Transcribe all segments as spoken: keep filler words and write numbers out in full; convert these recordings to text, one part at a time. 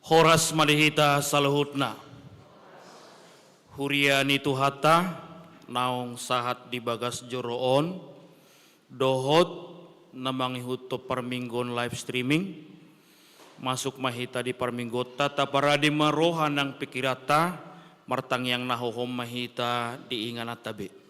Horas ma di hita saluhutna. Huria ni Tuhanta, naung sahat di bagas joro on, dohot na mangihuthon parmingguon live streaming, masuk ma hita di parmingguonta, taparade ma roha nang pingkiranta, martangiang na hohom ma hita di ingananta be.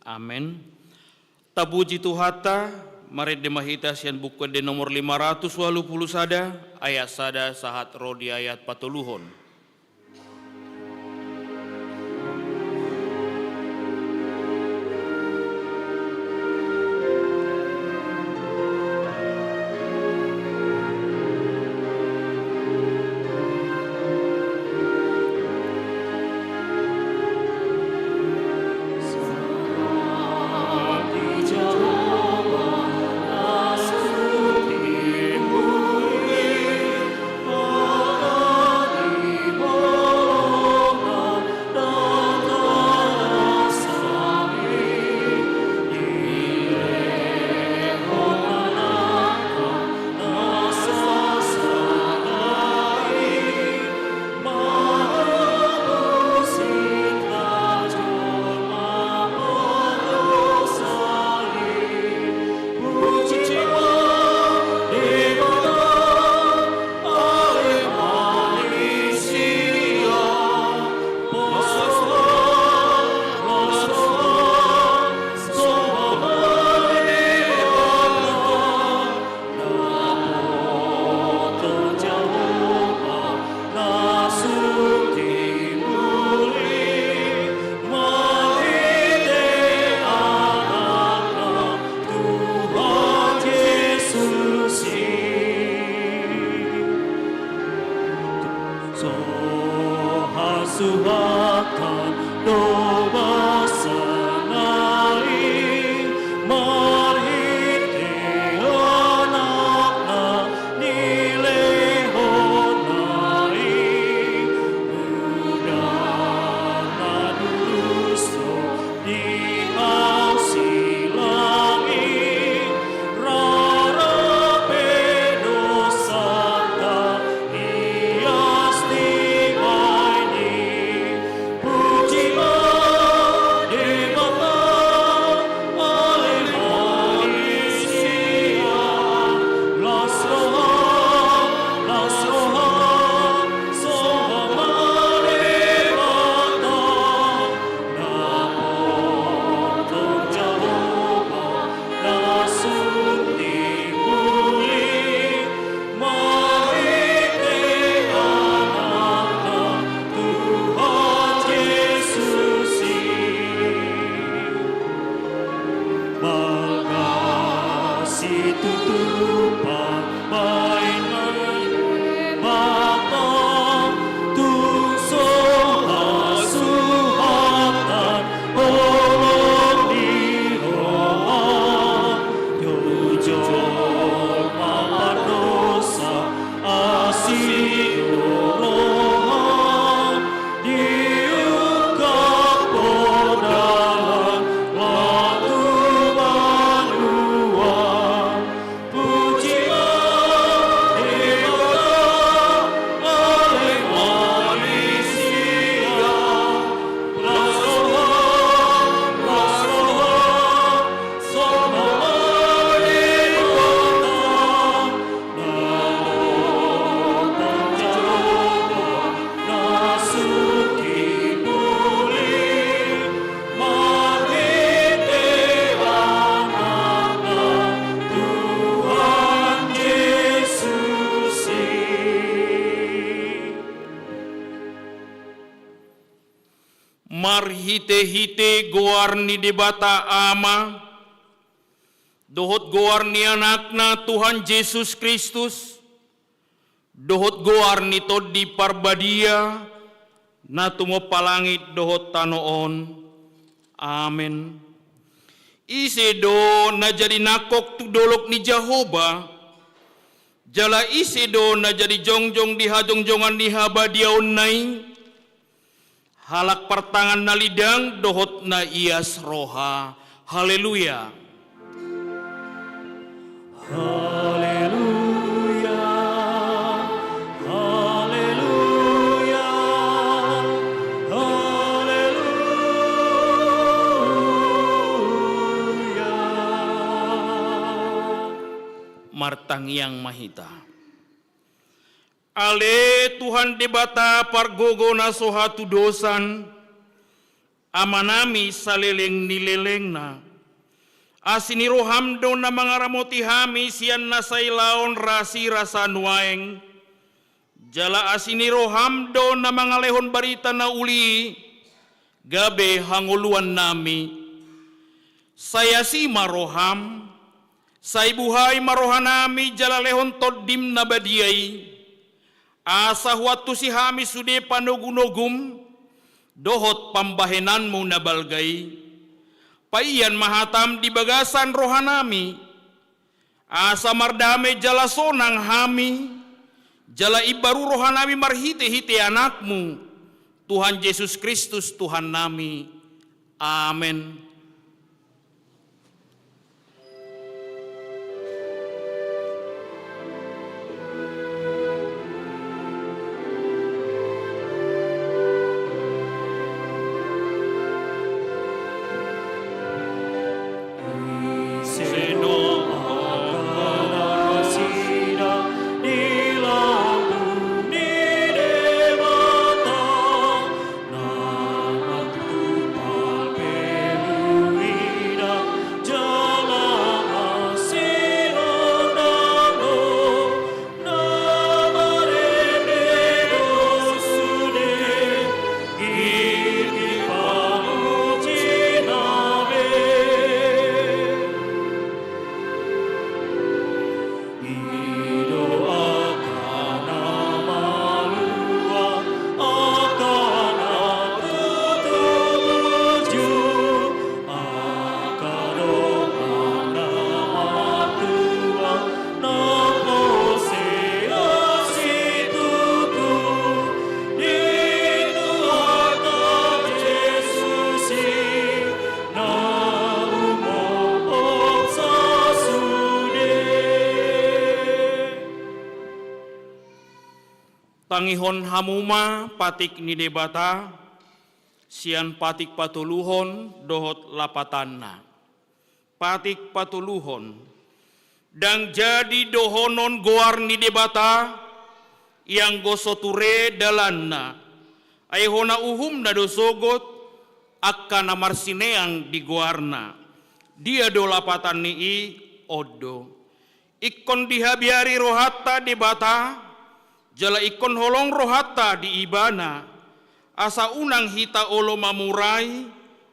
Amen. Tapuji Tuhanta, marende ma hita sian Buku Ende nomor lima ratus ualu pulu sada, ayat sada sahat ro di ayat patoluhon. Suhatan do basa na i, marhite Anakna nilehon na i, mudar na durus do di hau silang i, rara pe dosanta ias dibaen i. Puji ma Debata, ale ma di sia, las roha, las roha, songgop ma Debata. Dapotan Jahowa na sun timbul i, marhite Anakna Tuhan Jesus i. Bagas situtu pambahenan Debata, tung so hasuhatan holong ni roha, tu jolma pardosa asi do roha, diungkap poda lan tu banua. Puji ma Debata, ale ma di sia, las roha, las roha, songgop ma Debata. Dapotan Jahowa na sun timbul i, marhite Anakna Tuhan Jesus i. Marhitehite goar ni Debata Ama, Dohot goar ni Anakna Tuhan Jesus Kristus, dohot goar ni Tondi Parbadia, na tumompa langit dohot tano on. Amen. Ise do na jadi nangkok tu dolok ni Jahowa, jala ise do na jadi jongjong di hajongjongan ni habadiaonna i? Halak partangan na lidang dohot na ias roha. Haleluya. Haleluya, haleluya, haleluya. Martangiang ma hita. Ale Tuhan Debata pargogo na so hatudosan, Amanami saleleng ni lelengna. Asi ni roham do na mangaramoti hami sian na sai laon rasirasa nuaeng. Jala asi ni roham do na mangalehon barita na uli gabe hangoluannami. Sai asi ma roham, sai buhai ma rohanami jala lehon Tondim na badia i, asa huantusi hami sude panogunogum dohot pambahenanmu na balga i. Paian ma hatam di bagasan rohanami, asa mardame jala sonang hami, jala imbaru rohanami marhitehite Anakmu, Tuhan Jesus Kristus Tuhannami. Amen. Tangihon hamu ma patik ni Debata sian patik patoluhon dohot lapatanna. Patik patoluhon. Ndang jadi dohonon goar ni Debata, ianggo so ture dalanna. Ai hona uhumna do sogot angka na marsineang di goarna. Dia do lapatan ni i? On do. Ingkon dihabiari rohanta Debata, jala ingkon holong rohanta di Ibana, asa unang hita olo mamurai,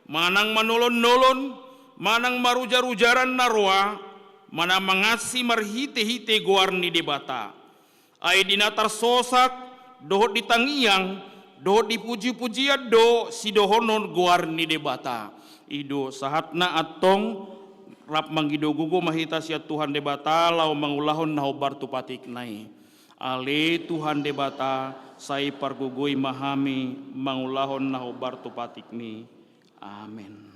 manang manolonnolon, manang marujarujaran na roa, manang mangansi marhitehite goar ni Debata. Ai di na tarsosak, dohot di tangiang, dohot di pujipujian do sidohonon goar ni Debata. I do sahatna antong, rap mangido gogo ma hita sian Tuhan Debata laho mangulahon na hombar tu patikna i. Ale Tuhan Debata, sai pargogoi ma hami mangulahon na hombar tu patikmi. Amen.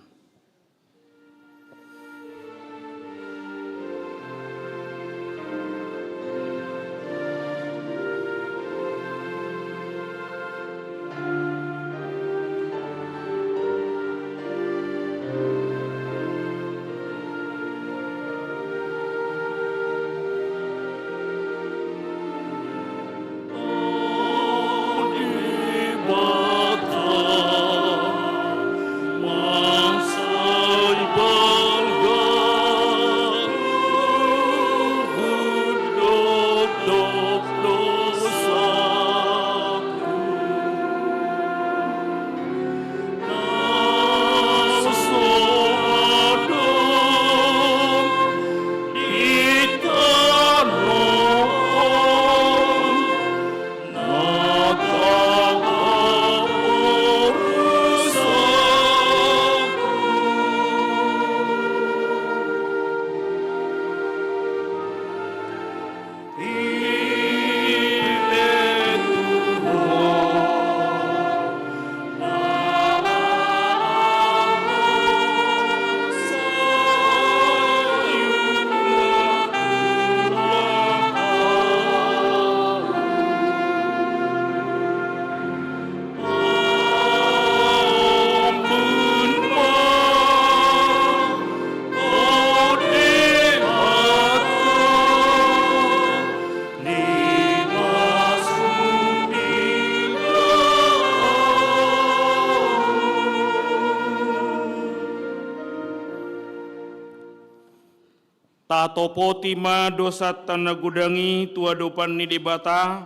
Tatopoti ma dosanta na godang i tu adopan ni Debata,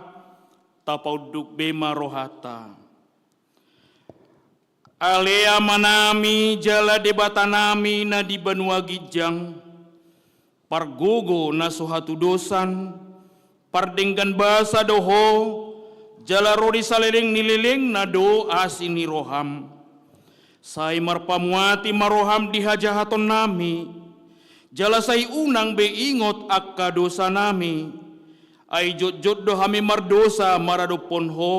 tapaunduk be ma rohanta. Ale Amanami jala Debatanami na di banua ginjang, pargogo na so hatudosan, pardenggan basa do Ho, jala ro di saleleng ni lelengna do asi ni roham. Sai marpamuati ma roham di hajahatonnami, jala sai unang be ingot angka dosanami, ai jotjot do hami mardosa maradophon Ho,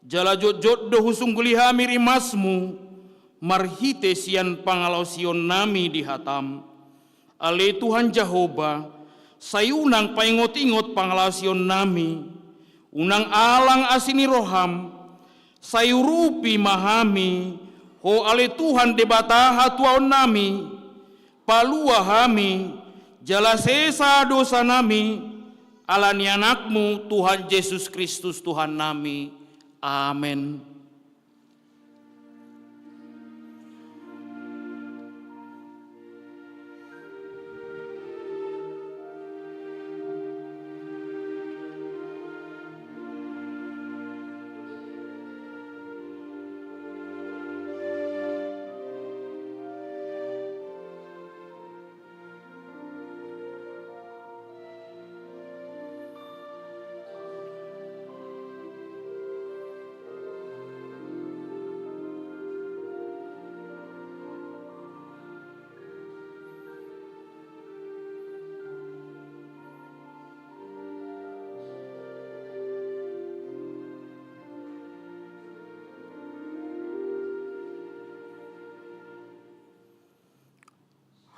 jala jotjot do husungguli hami rimasmu, marhite sian pangalaosionnami di hatam. Ale Tuhan Jahowa, sai unang paingotingot pangalaosionnami, unang alang asi ni roham, sai urupi ma hami, Ho ale Tuhan Debata hatuaonnami, palua hami, jala sesa dosanami, ala ni Anakmu Tuhan Jesus Kristus Tuhannami. Amen.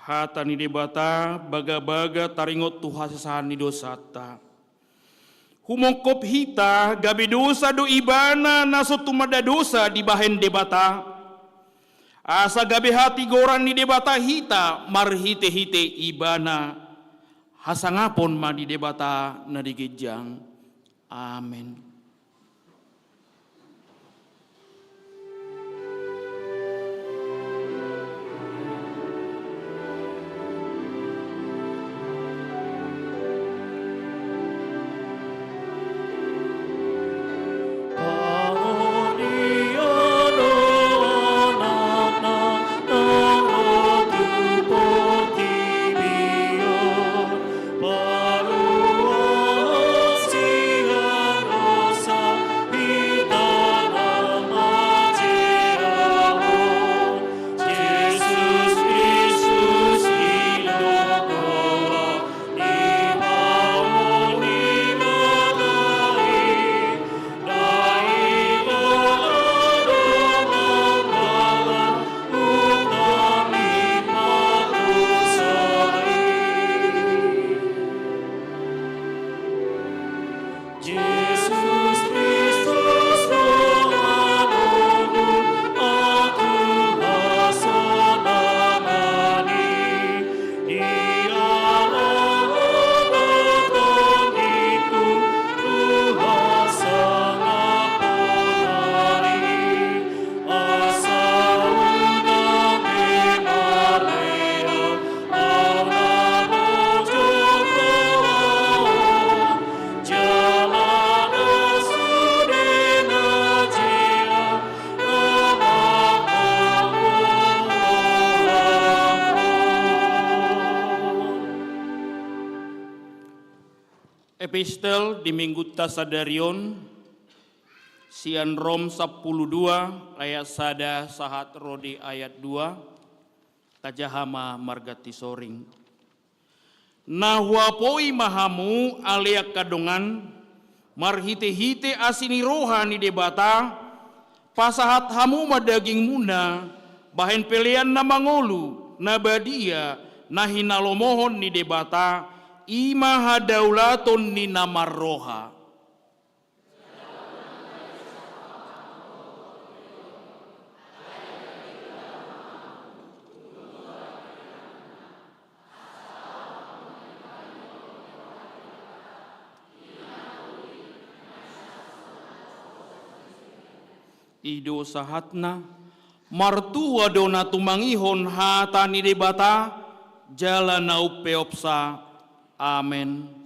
Hata ni Debata bagabaga taringot tu hasesahan ni dosanta. Humongkop hita gabe dosa do ibana na so tumanda dosa dibahen Debata, asa gabe hatigoran ni Debata hita marhitehite ibana. Hasangapon ma di Debata na di ginjang. Amen. Epistel di Minggunta sadari on, sian Rom sampulu dua ayat sada sahat ro di ayat dua. Tajaha ma marganti soring. Na huapoi ma hamu ale angka dongan, marhitehite asi ni roha ni Debata, pasahat hamu ma dagingmuna bahen pelean na mangolu, na badia, na hinalomohon ni Debata, i ma hadaulaton ni na marroha. I do sahatna, martua do na tumangihon hata ni Debata, jala na umpeopsa. Amen.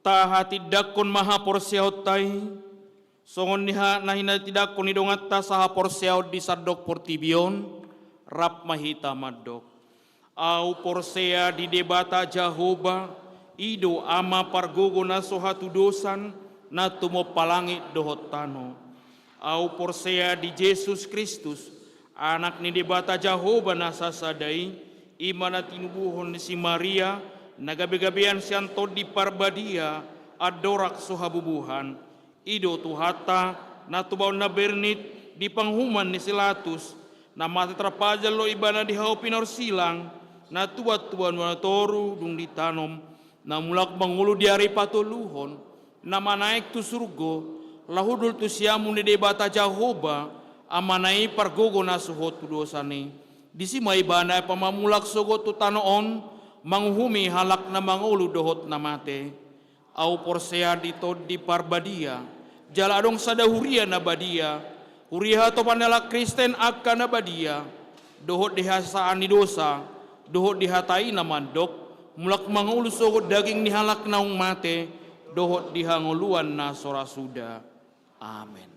Tahatindangkon ma haporseaonta i, songon ni ha-, na hinatindangkon ni donganta sahaporseaon di sandok portibi on, rap ma hita mandok. Ahu porsea di Debata Jahowa, i do Ama pargogo na so hatudosan, na tumompa langit dohot tano. Ahu porsea di Jesus Kristus, Anak ni Debata Jahowa na sasada i, i ma na tinubuhon ni si Maria, na gabegabean sian Tondi Parbadia, andorang so habubuhan. I do Tuhanta, na tubaon na bernit di panguhuman ni si Latus, na mate tarpajal do Ibana di hau pinorsilang, na tuat tu banua na toru dung ditanom, na mulak mangolu di ari patoluhon, na manaek tu surgo, laho hundul tu siamun ni Debata Jahowa, Amana i pargogo na so hot tu dosan i. Disi ma Ibana pamamulak sogot tu tano on, manguhumi halak na mangolu dohot na mate. Ahu porsea di Tondi Parbadia, jala adong sada huria na badia, huria hatopan ni halak Kristen angka na badia, dohot di hasesaan ni dosa, dohot di hata i na mandok, mulak mangolu sogot daging ni halak naung mate, dohot di hangoluan na so ra suda. Amen.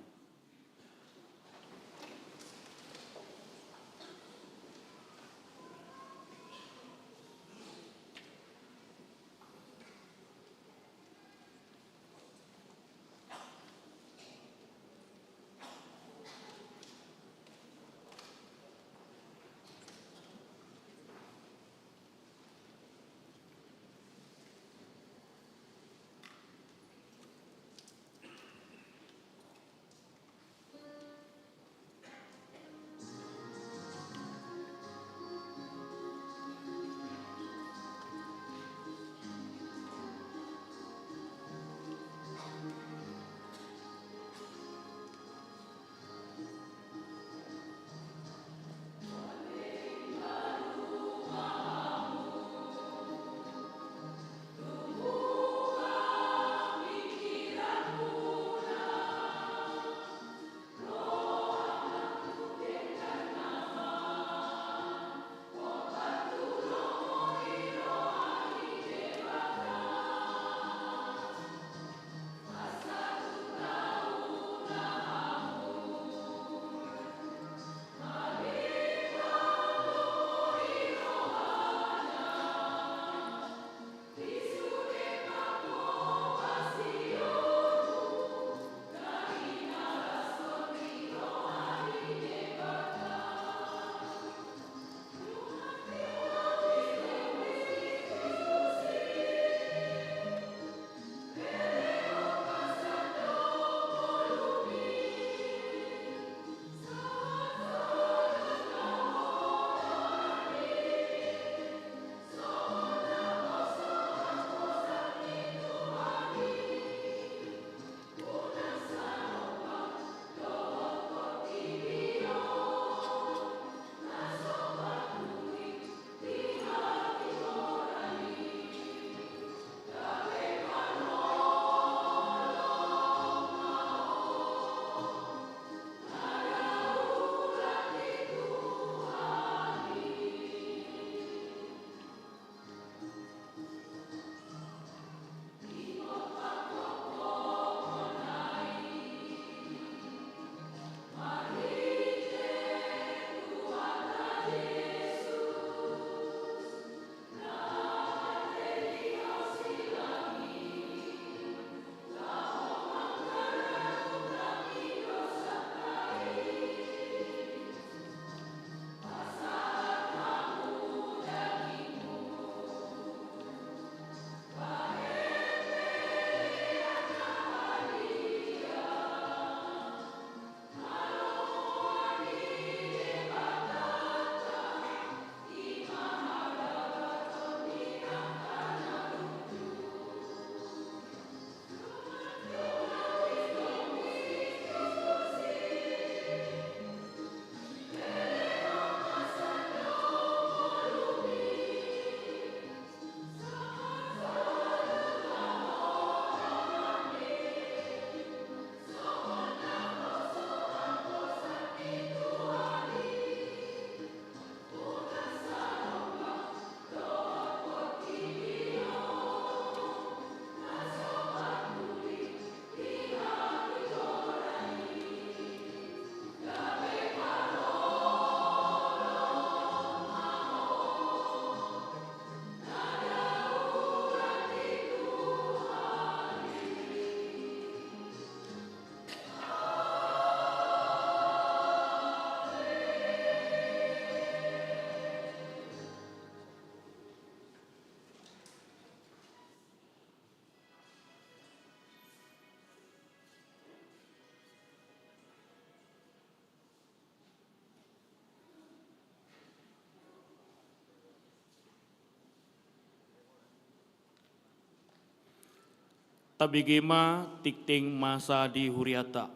Tabege ma tingting masa di huriata.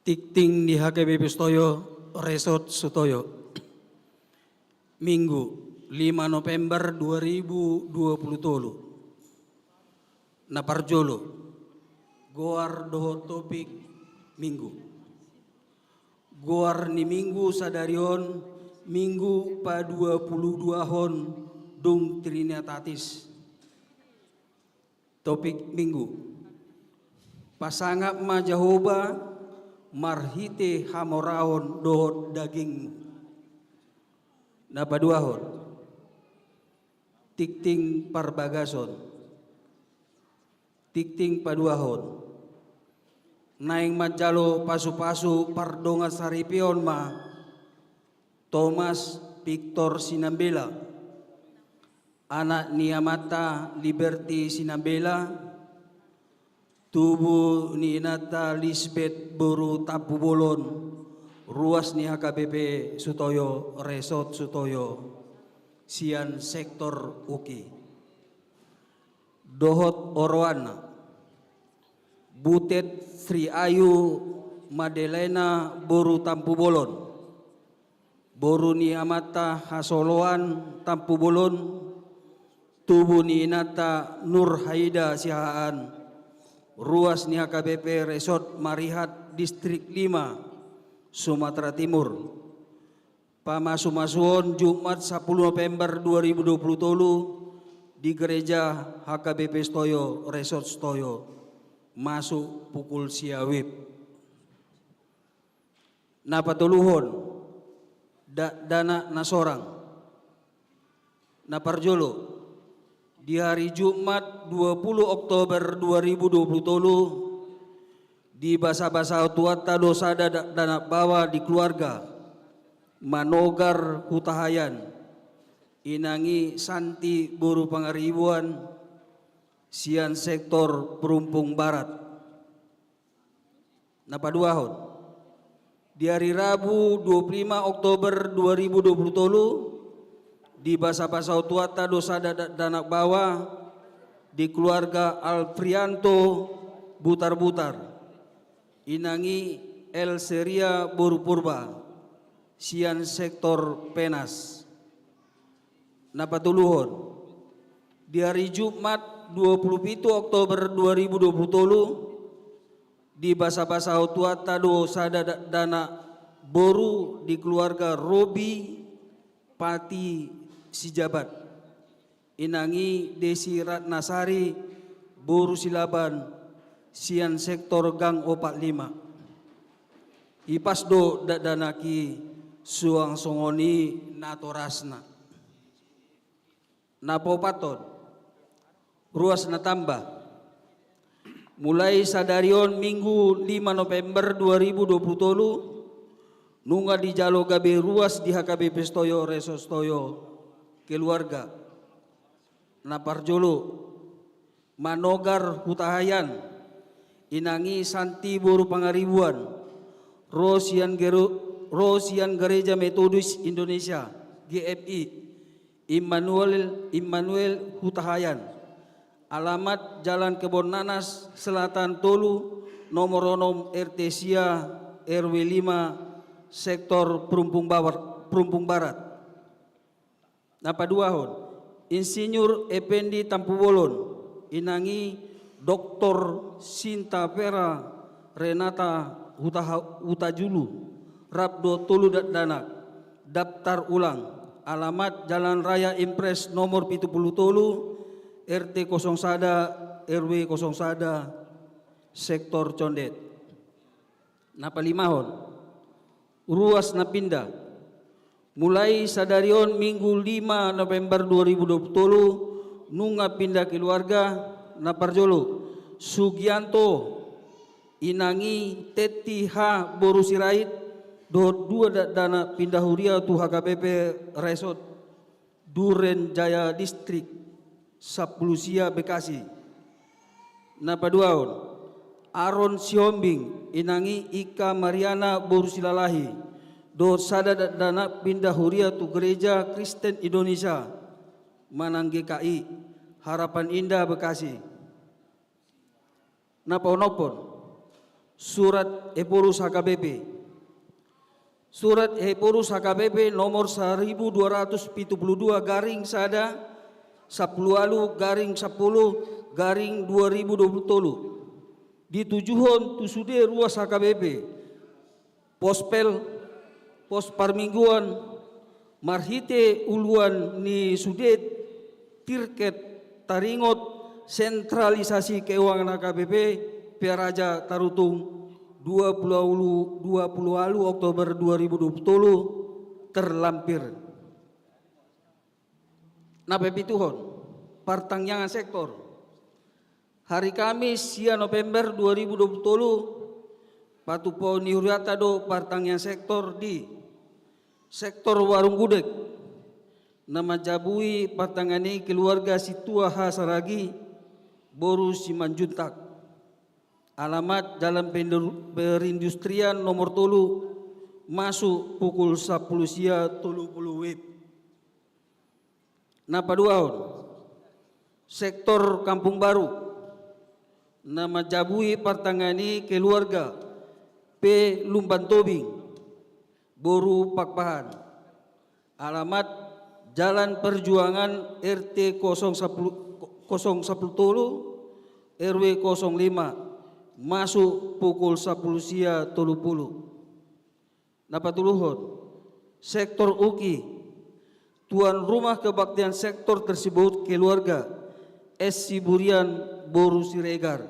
Tingting di H K B P Sutoyo, Resort Sutoyo. Minggu, lima November dua ribu dua puluh tolu. Na parjolo, goar dohot topik Minggu. Goar ni Minggu sadari on, Minggu paduapuluduahon dung Trinitatis. Topik Minggu: Pasangap ma Jahowa marhite hamoraon dohot dagingmu. Na paduahon, tingting parbagason. Tingting paduahon: Naeng manjalo pasupasu pardongan saripeon ma Thomas Victor Sinambela, anak ni amanta Liberty Sinambela, tubu ni inanta Lisbeth boru Tampubolon, ruas ni H K B P Sutoyo, Resort Sutoyo, sian sektor Uki. Dohot oroanna: Butet Sri Ayu Madelena boru Tampubolon, boru ni amanta Hasoloan Tampubolon, tubu ni inanta Nur Haida Siahaan, ruas ni H K B P Resort Marihat, Distrik lima, Sumatera Timur. Pamasumasuon Jumat sapuluh November dua ribu dua puluh tolu di Gereja H K B P Sutoyo, Resort Sutoyo, masuk pukul sia WIB. Na patoluhon, dakdanak na sorang. Na parjolo, di hari Jumat dua puluh Oktober dua ribu dua puluh tolu, dibasabasahon Tuhanta do sada dakdanak baoa di keluarga, Manogar Hutahaean, inang i Santi boru Pangaribuan, sian sektor Perumpung Barat. Na paduahon, di hari Rabu dua puluh lima Oktober dua ribu dua puluh tolu, dibasabasahon Tuhanta do sada dakdanak baoa di keluarga Alfrianto Butarbutar, inang i Elseria boru Purba, sian sektor Penas. Na patoluhon, di hari Jumat dua puluh pitu Oktober dua ribu dua puluh tolu, dibasabasahon Tuhanta do sada dakdanak boru di keluarga Robi Pati Sijabat, inang i Desi Ratnasari boru Silaban, sian sektor Gang Opat Lima. Hipas do dakdanak i suang songon i natorasna. Na paopathon, ruas na tamba. Mulai sadari on Minggu lima November dua ribu dua puluh tolu, nunga dijalo gabe ruas di H K B P Sutoyo, Resort Sutoyo, keluarga. Na parjolo, Manogar Hutahaean, inang i Santi boru Pangaribuan, ro sian gero-, ro sian Gereja Metodis Indonesia, G M I, Immanuel, Immanuel Hutahaean. Alamat Jalan Kebon Nanas Selatan tolu, nomor onom, R T sia, R W lima, sektor Perumpung Bawar-, Perumpung Barat. Na paduahon, Insinyur Effendi Tampubolon, inang i Doktor Sinta Vera Renata Huta-, Hutajulu, rap dohot tolu dakdanak, daftar ulang, alamat Jalan Raya Impres nomor pitu puluh tolu, R T kosong sada, R W kosong sada, sektor Condet. Na palimahon, ruas na pinda. Mulai sadari on Minggu lima November dua ribu dua puluh tolu, nunga pinda keluarga, na parjolo, Sugianto, inang i Tetti H boru Sirait, dohot dua dakdanak pinda huria tu H K B P Resort Duren Jaya Distrik. sampulu sia Bekasi. Na paduahon, Aron Sihombing, inang i Ika Mariana boru Silalahi, dohot sada dakdanak pinda huria tu Gereja Kristen Indonesia manang G K I, Harapan Indah Bekasi. Na paonomhon, Surat Ephorus H K B P. Surat Ephorus H K B P nomor saribu dua ratus pitu pulu dua garing sada, sampulu ualu garing sampulu garing dua ribu dua pulu tolu. Ditujuhon tu sude ruas H K B P, pos pel, pos parmingguan, marhite uluan ni sude tirket taringot sentralisasi keuangan H K B P Pearaja Tarutung dua pulu ualu, dua pulu ualu Oktober dua ribu dua pulu tolu terlampir. Na papituhon, partangiangan sektor. Hari Kamis sia November dua ribu dua pulu tolu, patupaon ni hurianta do partangiangan sektor di sektor Warung Gudeg, na manjabui partangiangan i keluarga Sintua H Saragi boru Simanjuntak. Alamat Jalan Pendu-, Perindustrian nomor tolu, masuk pukul sampulu sia tolu pulu WIB. Na paduahon, sektor Kampung Baru, na manjabui partangiangan i keluarga P Lumban Tobing boru Pakpahan. Alamat Jalan Perjuangan, R T kosong sampulu, kosong sampulu tolu, R W kosong lima, masuk pukul sampulu sia tolu pulu. Na patoluhon, sektor UKI, tuan rumah kebaktian sektor tersebut keluarga S Siburian boru Siregar.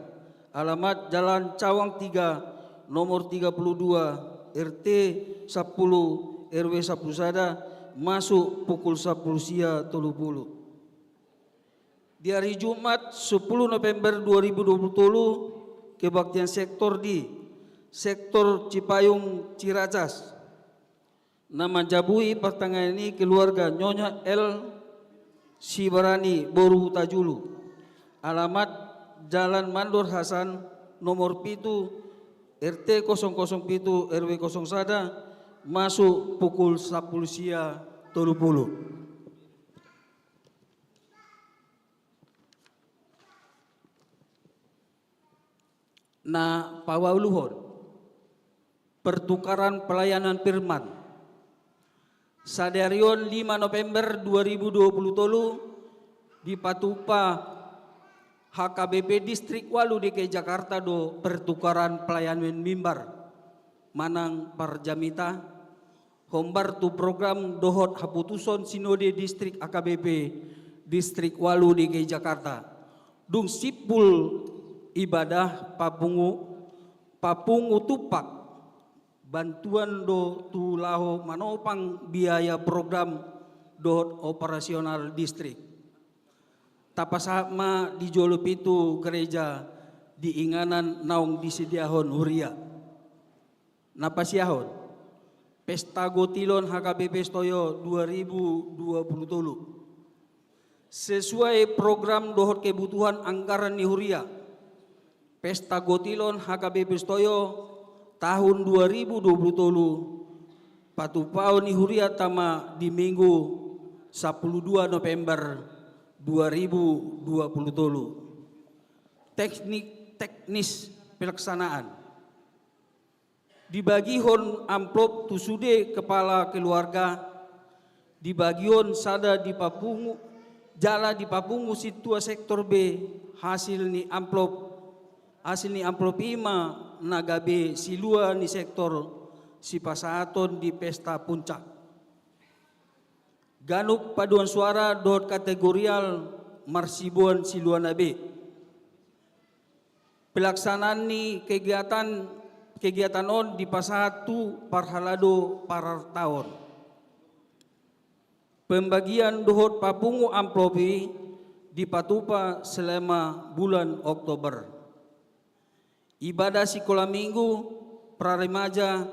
Alamat Jalan Cawang tiga, nomor tiga puluh dua, R T sampulu, R W sampulu sada, masuk pukul sampulu sia tolu pulu. Di hari Jumat, sampulu November dua ribu dua pulu tolu, kebaktian sektor di sektor Cipayung Ciracas. Na manjabui partangiangan i keluarga Nyonya L Sibarani boru Hutajulu. Alamat Jalan Mandor Hasan nomor pitu, R T kosong kosong pitu, R W kosong sada, masuk pukul sampulu sia tolu pulu. Na paualuhon, pertukaran pelayanan firman. Sadari on lima November dua ribu dua pulu tolu, dipatupa H K B P Distrik ualu D K I Jakarta do pertukaran pelayanan mimbar manang parjamita, hombar tu program dohot haputusan Sinode Distrik H K B P Distrik ualu D K I Jakarta. Dung simpul ibadah papungu, papungu tumpak, bantuan do tu laho manopang biaya program dohot operasional distrik. Tapasahat ma di jolo pitu gereja di inganan naung disediahon huria. Na pasiahon, Pesta Gotilon H K B P Setoyo dua ribu dua pulu tolu. Sesuai program dohot kebutuhan anggaran ni huria, Pesta Gotilon H K B P Setoyo tahun dua ribu dua pulu tolu patupaon ni hurianta ma di Minggu sampulu dua November dua ribu dua pulu tolu. Teknik teknis pelaksanaan. Dibagihon amplop tu sude kepala keluarga, dibagihon sada dipapungu, jala dipapungu sintua sektor B hasil ni amplop, hasil ni amplop i ma na gabe silua ni sektor sipasahaton di pesta puncak. Ganup paduan suara dohot kategorial marsiboan siluana be. Pelaksanaan ni kegiatan, kegiatan on dipasahat tu parhalado parartaon. Pembagian dohot papungu amplop i dipatupa selama bulan Oktober. Ibadah sikola minggu, praremaja,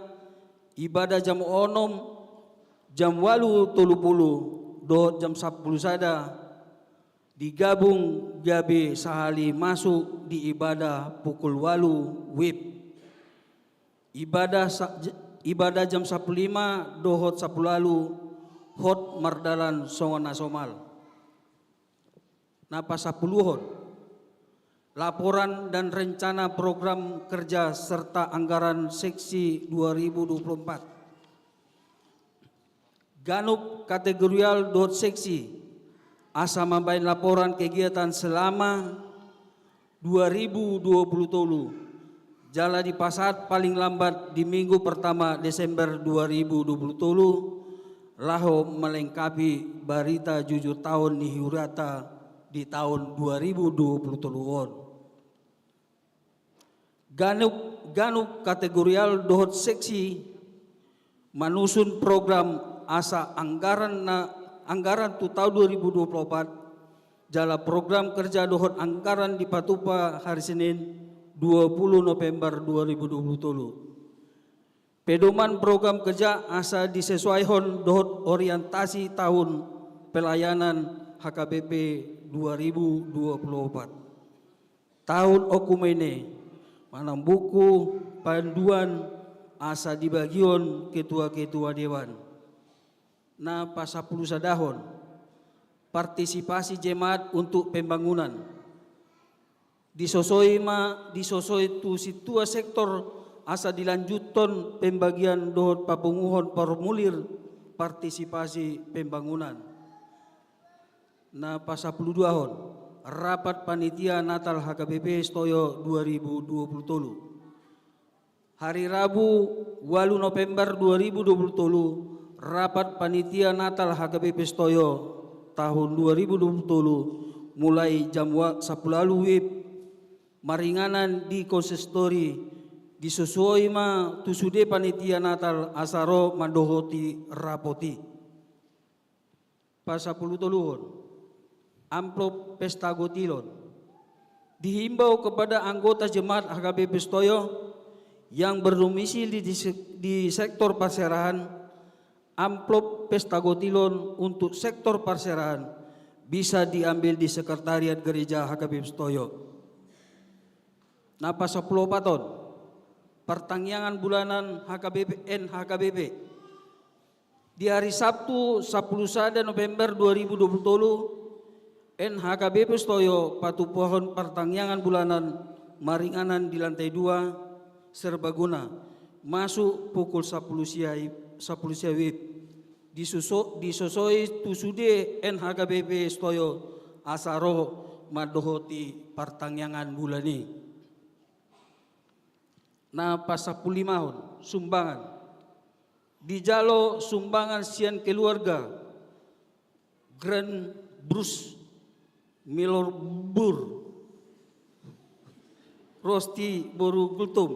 ibadah jam onom, jam ualu tolu pulu, dohot jam sampulu sada, Digabung gabe sahali masuk di ibadah pukul ualu wib. Ibadah sa-, ibadah jam sampulu lima dohot sampulu ualu hot mardalan songon na somal. Na pasampuluhon, laporan dan rencana program kerja serta anggaran seksi dua ribu dua puluh empat. Ganup kategorial dohot seksi asa mambaen laporan kegiatan selama dua ribu dua puluh tolu, jala dipasahat paling lambat di minggu pertama Desember dua ribu dua puluh tolu, laho melengkapi barita jujur taon ni hurianta di taon dua ribu dua puluh tolu on. Ganup, ganup kategorial dohot seksi manusun program asa anggaran na, anggaran tu taon dua ribu dua puluh opat, jala program kerja dohot anggaran dipatupa hari Senin dua puluh November dua ribu dua puluh tolu. Pedoman program kerja asa disesuaihon dohot orientasi tahun pelayanan H K B P dua ribu dua puluh opat. Taon okum i manang buku panduan asa dibagihon ketua-ketua dewan. Na pasampulusadahon, partisipasi jemaat untuk pembangunan. Disosoi ma, disosoi tu sintua sektor asa dilanjuthon pembagian dohot papunguhon formulir partisipasi pembangunan. Na pasampuluduahon, rapat panitia Natal H K B P Setoyo dua ribu dua puluh tolu. Hari Rabu, ualu November dua ribu dua puluh tolu, rapat panitia Natal H K B P Setoyo tahun dua ribu dua puluh tolu, mulai jam wa-, sampulu ualu wib, maringanan di konsistori, disosoi ma tu sude panitia Natal asa ro mandohoti rapot i. Pasampulutoluhon, amplop pesta gotilon. Dihimbau kepada anggota jemaat H K B P Setoyo yang berdomisili di, di se-, di sektor parserahan, amplop pesta gotilon untuk sektor parserahan bisa diambil di sekretariat gereja H K B P Setoyo. Na pasampuluopathon, partangiangan bulanan H K B P, N H K B P. Di hari Sabtu, sampulu sada November dua ribu dua puluh tolu, N H K B P Setoyo patupaon partangiangan bulanan maringanan di lantai dua, serbaguna, masuk pukul sampulu sia, sampulu sia wib. Disuso-, disosoi tu sude N H K B P Setoyo asa ro mandohoti partangiangan bulan i. Na pasampululimahon, sumbangan. Dijalo sumbangan sian keluarga Grand Bruce Milor Bur Rosti Boru Gultom,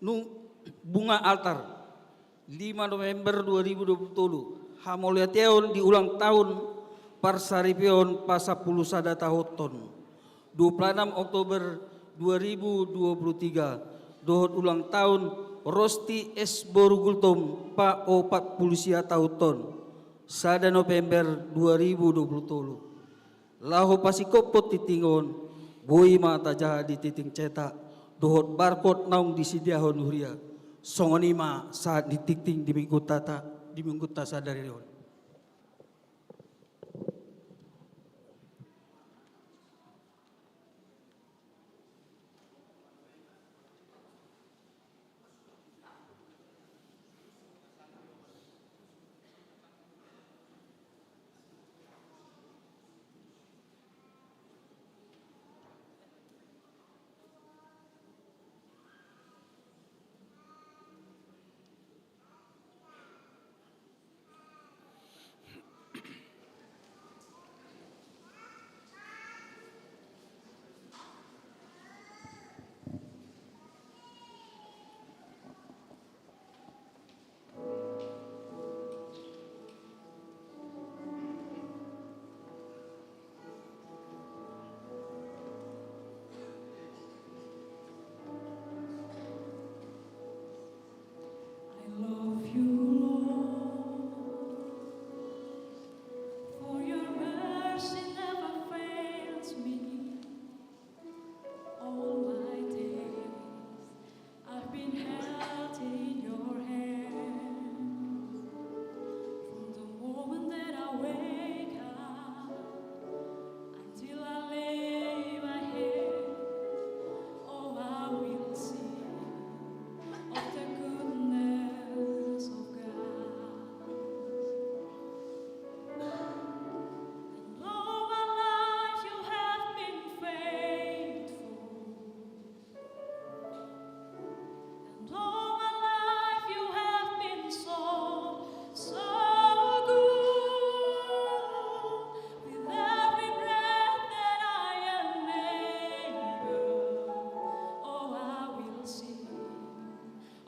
nu-, bunga altar. Lima November dua ribu dua puluh tolu, hamauliateon di ulang tahun parsaripeon pasampulu sada taonhon. Dua puluh enam Oktober dua ribu dua puluh tiga, dohot ulang tahun Rosti S Boru Gultom paopat pulu sia taonhon. Sada November dua ribu dua puluh tolu. Laho pasingkophon tingting on, boi ma tajaha di tingting cetak, dohot barkot naung disediahon huria. Songon i ma sahat ni tingting di minggunta, di minggunta sadari on.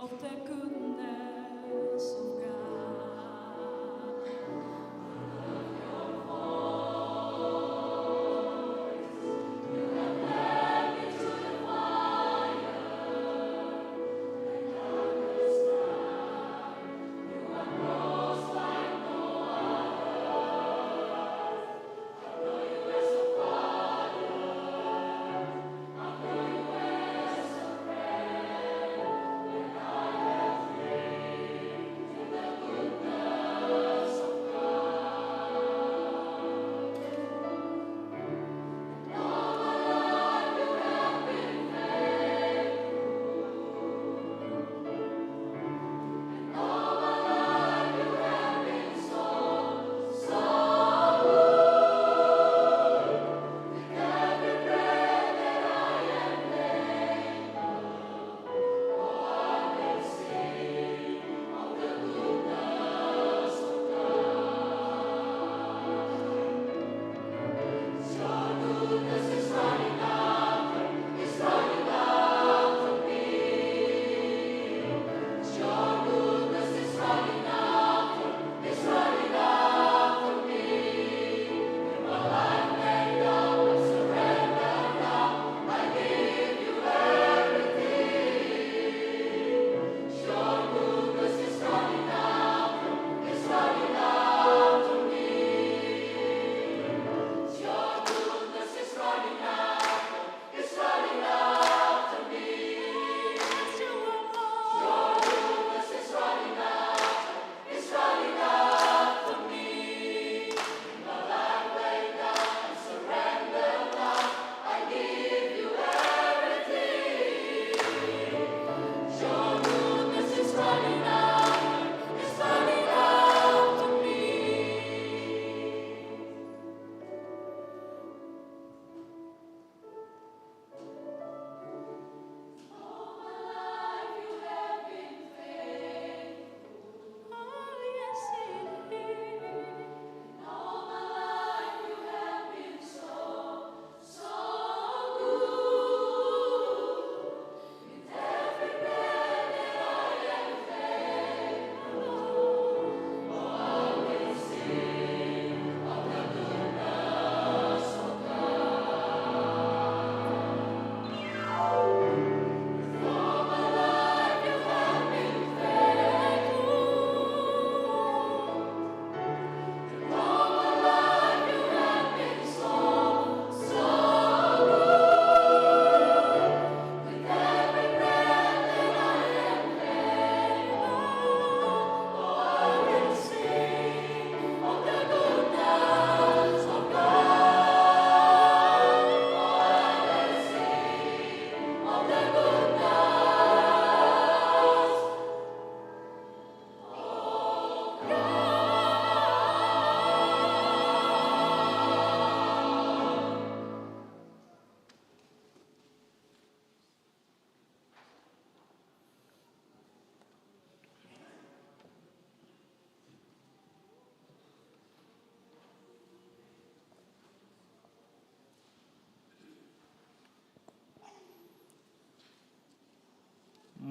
The goodness of God.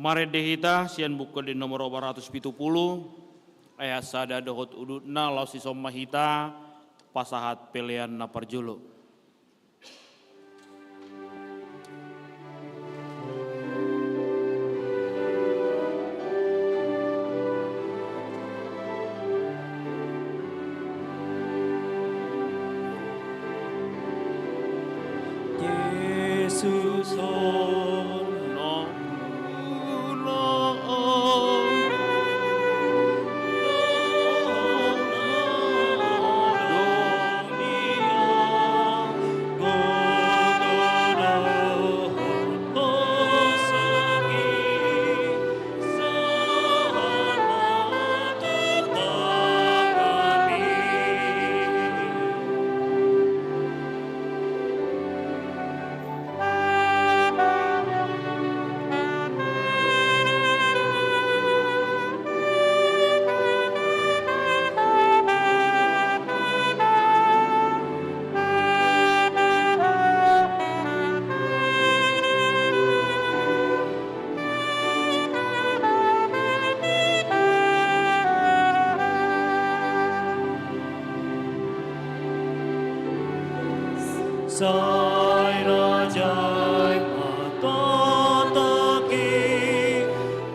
Marende hita sian Buku Ende nomor opat ratus pitu pulu, ayat sada dohot udutna, laos dison ma hita pasahat pelean na parjolo. Jesus, oh, no. Sai raja i matotoki,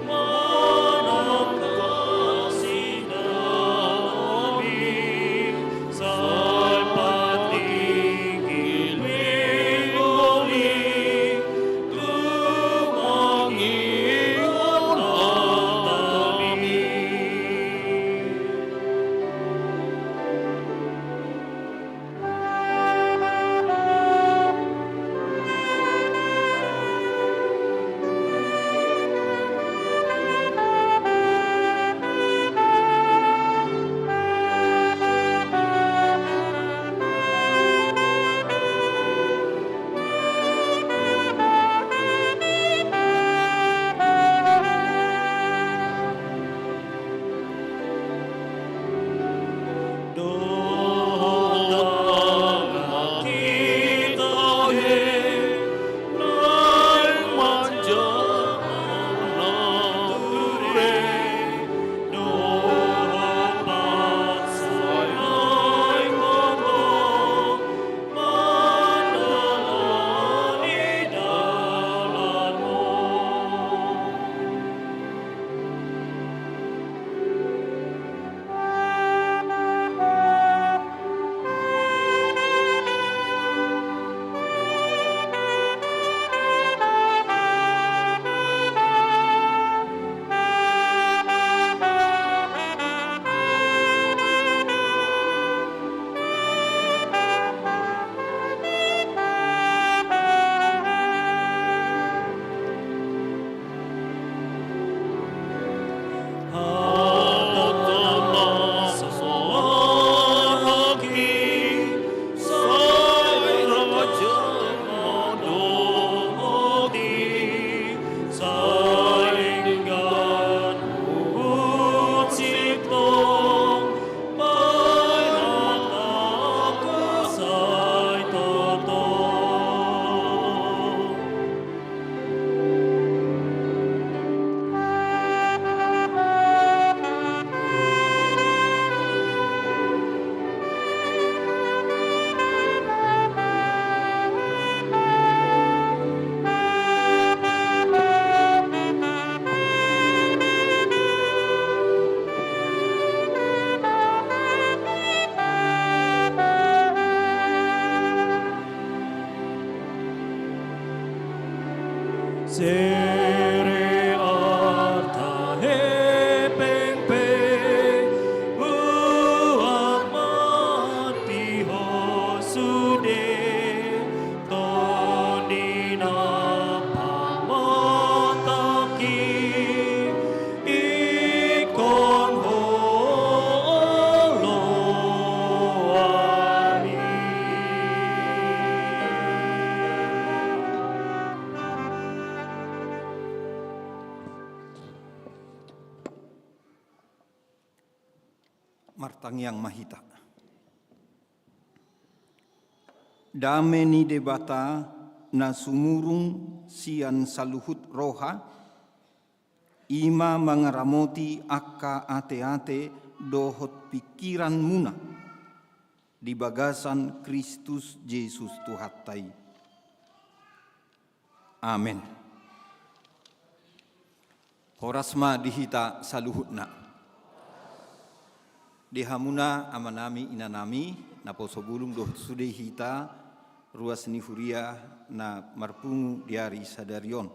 manang kasi dalam i, sai patinggi mingoli, tumangihon hata i. Sere arta hepeng pe, buat mantihon sude, Tondi na pamatangki, ingkon Ho oloan i. Martangiang ma hita. Dame ni Debata na sumurung sian saluhut roha, i ma mangaramoti angka ateate dohot pingkiranmuna di bagasan Kristus Jesus Tuhanta i. Amen. Horas ma di hita saluhutna. Di hamuna amanami, inanami, naposo bulung dohot sude hita ruas ni huria na marpungu di ari sadari on.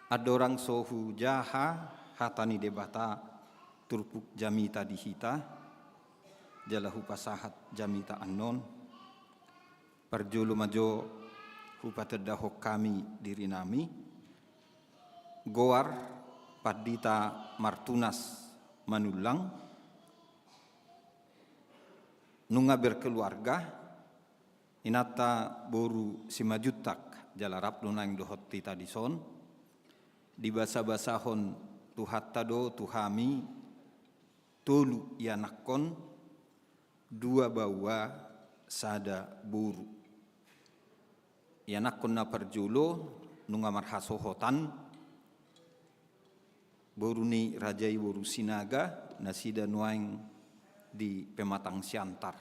Andorang so hujaha hata ni Debata, turpuk jamita di hita, jala hupasahat jamita annon. Parjolo ma jo hupatendahon hami dirinami, goar Pandita Martunas Manullang, nunga berkeluarga, inanta boru Simanjuntak, jala rap do naeng dohot hita dison, dibasabasahon Tuhanta do tu hami tolu ianakhon, dua baoa, sada boru. Ianakhon na parjolo nunga marhasohotan, boru ni raja i boru Sinaga, nasida nuaeng di Pematang Siantar.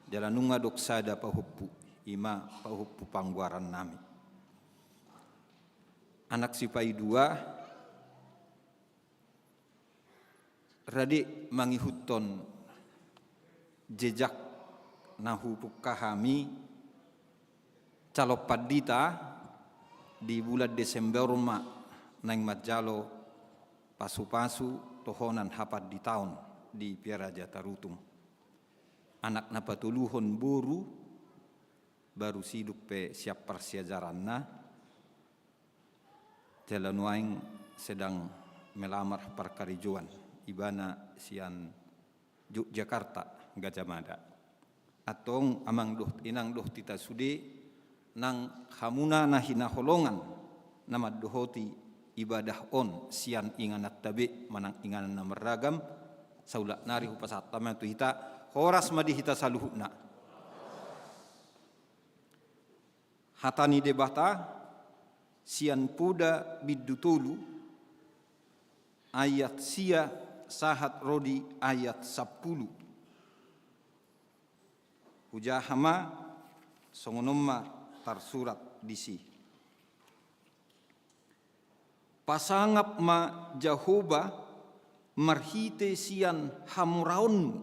Jala nunga adong sada pahompu. Ima pahompu panggoaran nami. Anak sipaidua, rade mangihuthon jejak na hupungka hami, calon pandita di bulan Desember ma naeng manjalo pasupasu tohonan hapanditaon di Piaraja Tarutung. Anak na patoluhon boru, baru sidung pe sian parsiajaranna, jala nuaeng sedang melamar parkarejoan, ibana sian Yogyakarta, Gajah Mada. Antong amang dohot inang dohot hita sude, nang hamuna na hinaholongan na mandohoti ibadah on sian ingananta be manang inganan na marragam, saulak nari hupasahat hami tu hita, horas ma di hita saluhutna. Hata ni Debata sian Poda bindu tolu, ayat sia sahat ro di ayat sampulu. Hujaha ma, songon on ma tarsurat disi. Pasangap ma Jahowa marhite sian hamoraonmu,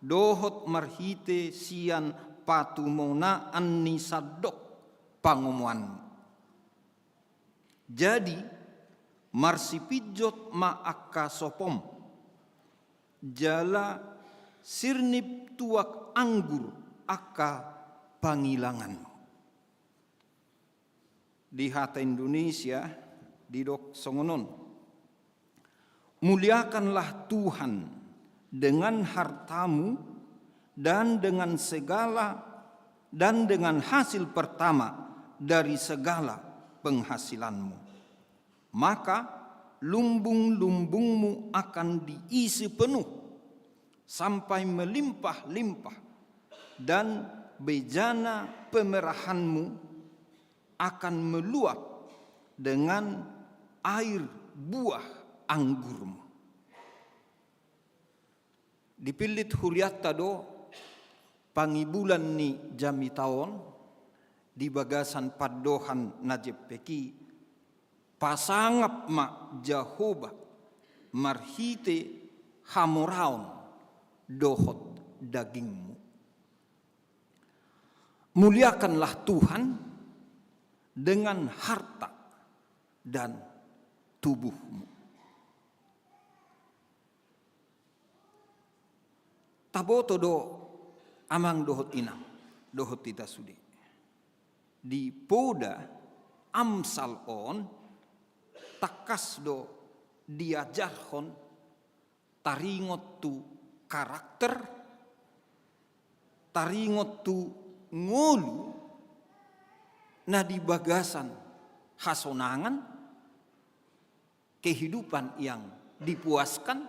dohot marhite sian patumonaan ni sandok pangomoanmu. Jadi, marsipinjot ma angka sopom, jala sirnip tuak anggur angka pangilanganmu. Di hata Indonesia didok songon on: Muliakanlah Tuhan dengan hartamu dan dengan segala, dan dengan hasil pertama dari segala penghasilanmu. Maka lumbung-lumbungmu akan diisi penuh sampai melimpah-limpah, dan bejana pemerahanmu akan meluap dengan air buah anggurmu. Dipillit hurianta do pangibulan ni jamita on di bagasan pandohan na jempek i, pasangap ma Jahowa marhite hamoraon dohot dagingmu. Muliakanlah Tuhan dengan harta dan tubuhmu. Taboto do amang dohot inang dohot hita sude. Di poda Amsal on tangkas do diajarhon taringot tu karakter, taringot tu ngolu na di bagasan hasonangan, kehidupan yang dipuaskan,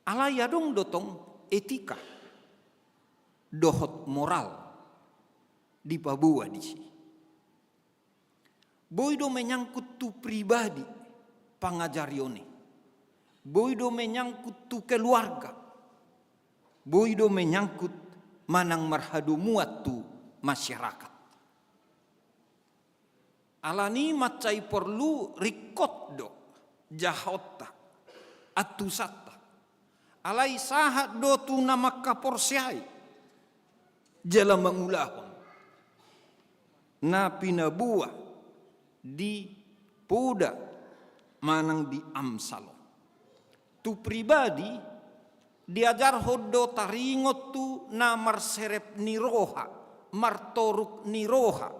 alai adong do tong etika dohot moral dipaboa disi. Boi do menyangkut tu pribadi pangajarion i. Boi do menyangkut tu keluarga. Boi do menyangkut manang marhadomuan tu masyarakat. Alani mansai porlu ringkot do jahonta, antusanta. Alai sahat do tu na mangkaporseai jala mangulahon na pinaboa di poda manang di Amsal on. Tu pribadi, diajarhon do taringot tu na marserep ni roha, martoruk ni roha,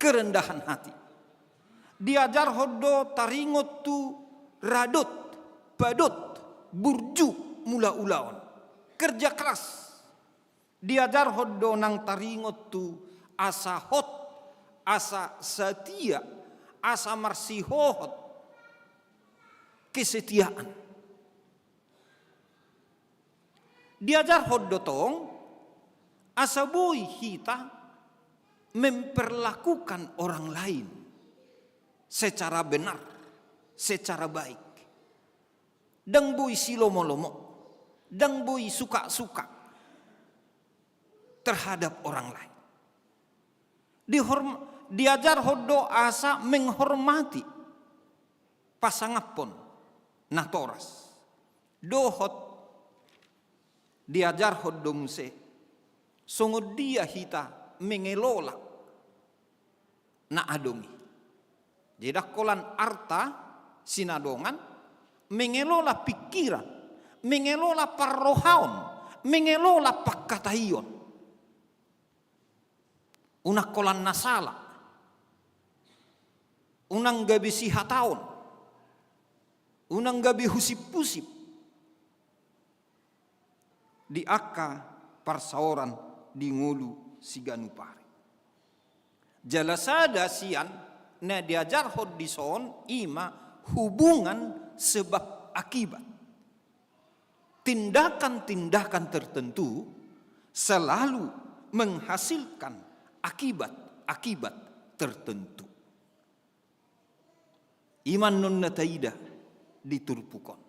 kerendahan hati. Diajarhon do taringot tu radot, padot, burju mula ulaon, kerja keras. Diajarhon do nang taringot tu asa hot, asa satia, asa marsihohot, kesetiaan. Diajarhon do tong asa boi hita memperlakukan orang lain secara benar, secara baik. Ndang boi silomolomo, ndang boi sukasuka. terhadap orang lain. Dihorm-, diajarhon do asa menghormati pasangaphon natoras. Dohot diajarhon do muse songon dia hita mengelola na adong i. Jadi ndang holan arta sinadongan, mengelola pikiran, mengelola parrohaon, mengelola pangkataion. Unang holan na sala, unang gabe sihataon, unang gabe husip-husip di angka parsaoran di ngolu siganup ari. Jala sada sian na diajarhon dison i ma hubungan sebab akibat. Tindakan-tindakan tertentu selalu menghasilkan akibat-akibat tertentu. I ma annon na taida di turpuk on.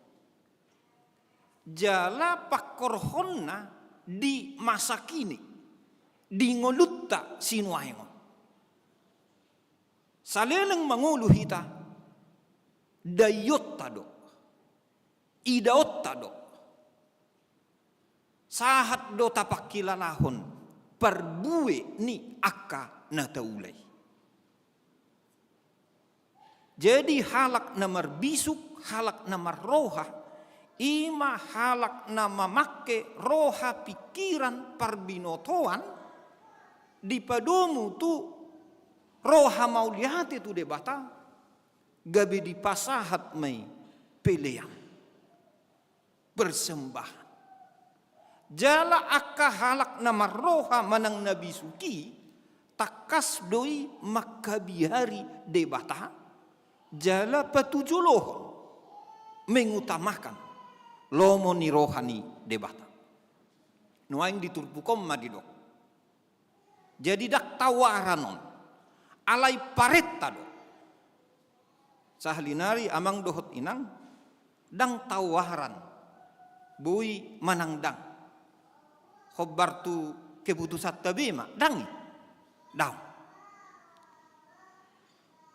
Jala pangkorhonna di masa kini, di ngolunta sinuaeng on. Saleleng mangolu hita, daionta do, idaonta do. Sahat do tapangkilalahon parbue ni angka na taula i. Jadi halak na marbisuk, halak na marroha, i ma halak na mamangke roha, pikiran, parbinotoan, dipadomu tu roha mauliate tu Debata, gabe dipasahat ma i pelean, persembahan. Jala angka halak na marroha manang na bisuk i, tangkas do i mangkabiari Debata, jala patujolohon, mengutamakan lomo ni roha ni Debata. Nuaeng di turpuk on ma didok. Jadi ndang tawaran on, alai parenta do. Sahali nari amang dohot inang, ndang tawaran boi manang ndang. Hombar tu keputusanta be ma, ndang i? Daong.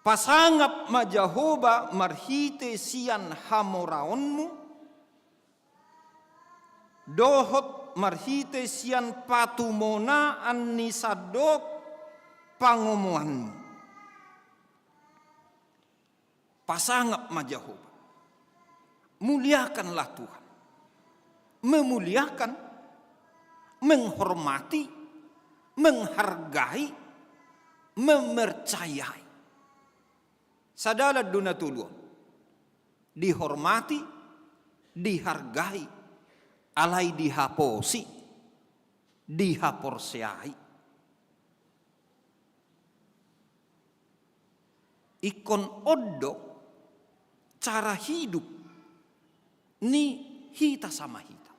Pasangap ma Jahowa marhite sian hamoraonmu, dohot marhite sian patumonaan ni sandok pangomoanmu. Pasangap ma Jahowa. Muliakanlah Tuhan. Memuliakan, menghormati, menghargai, memercayai. Sadalan do na tolu on. Dihormati, dihargai, alai dihaposi, dihaporseai. Ingkon on do cara hidup ni hita sama hita.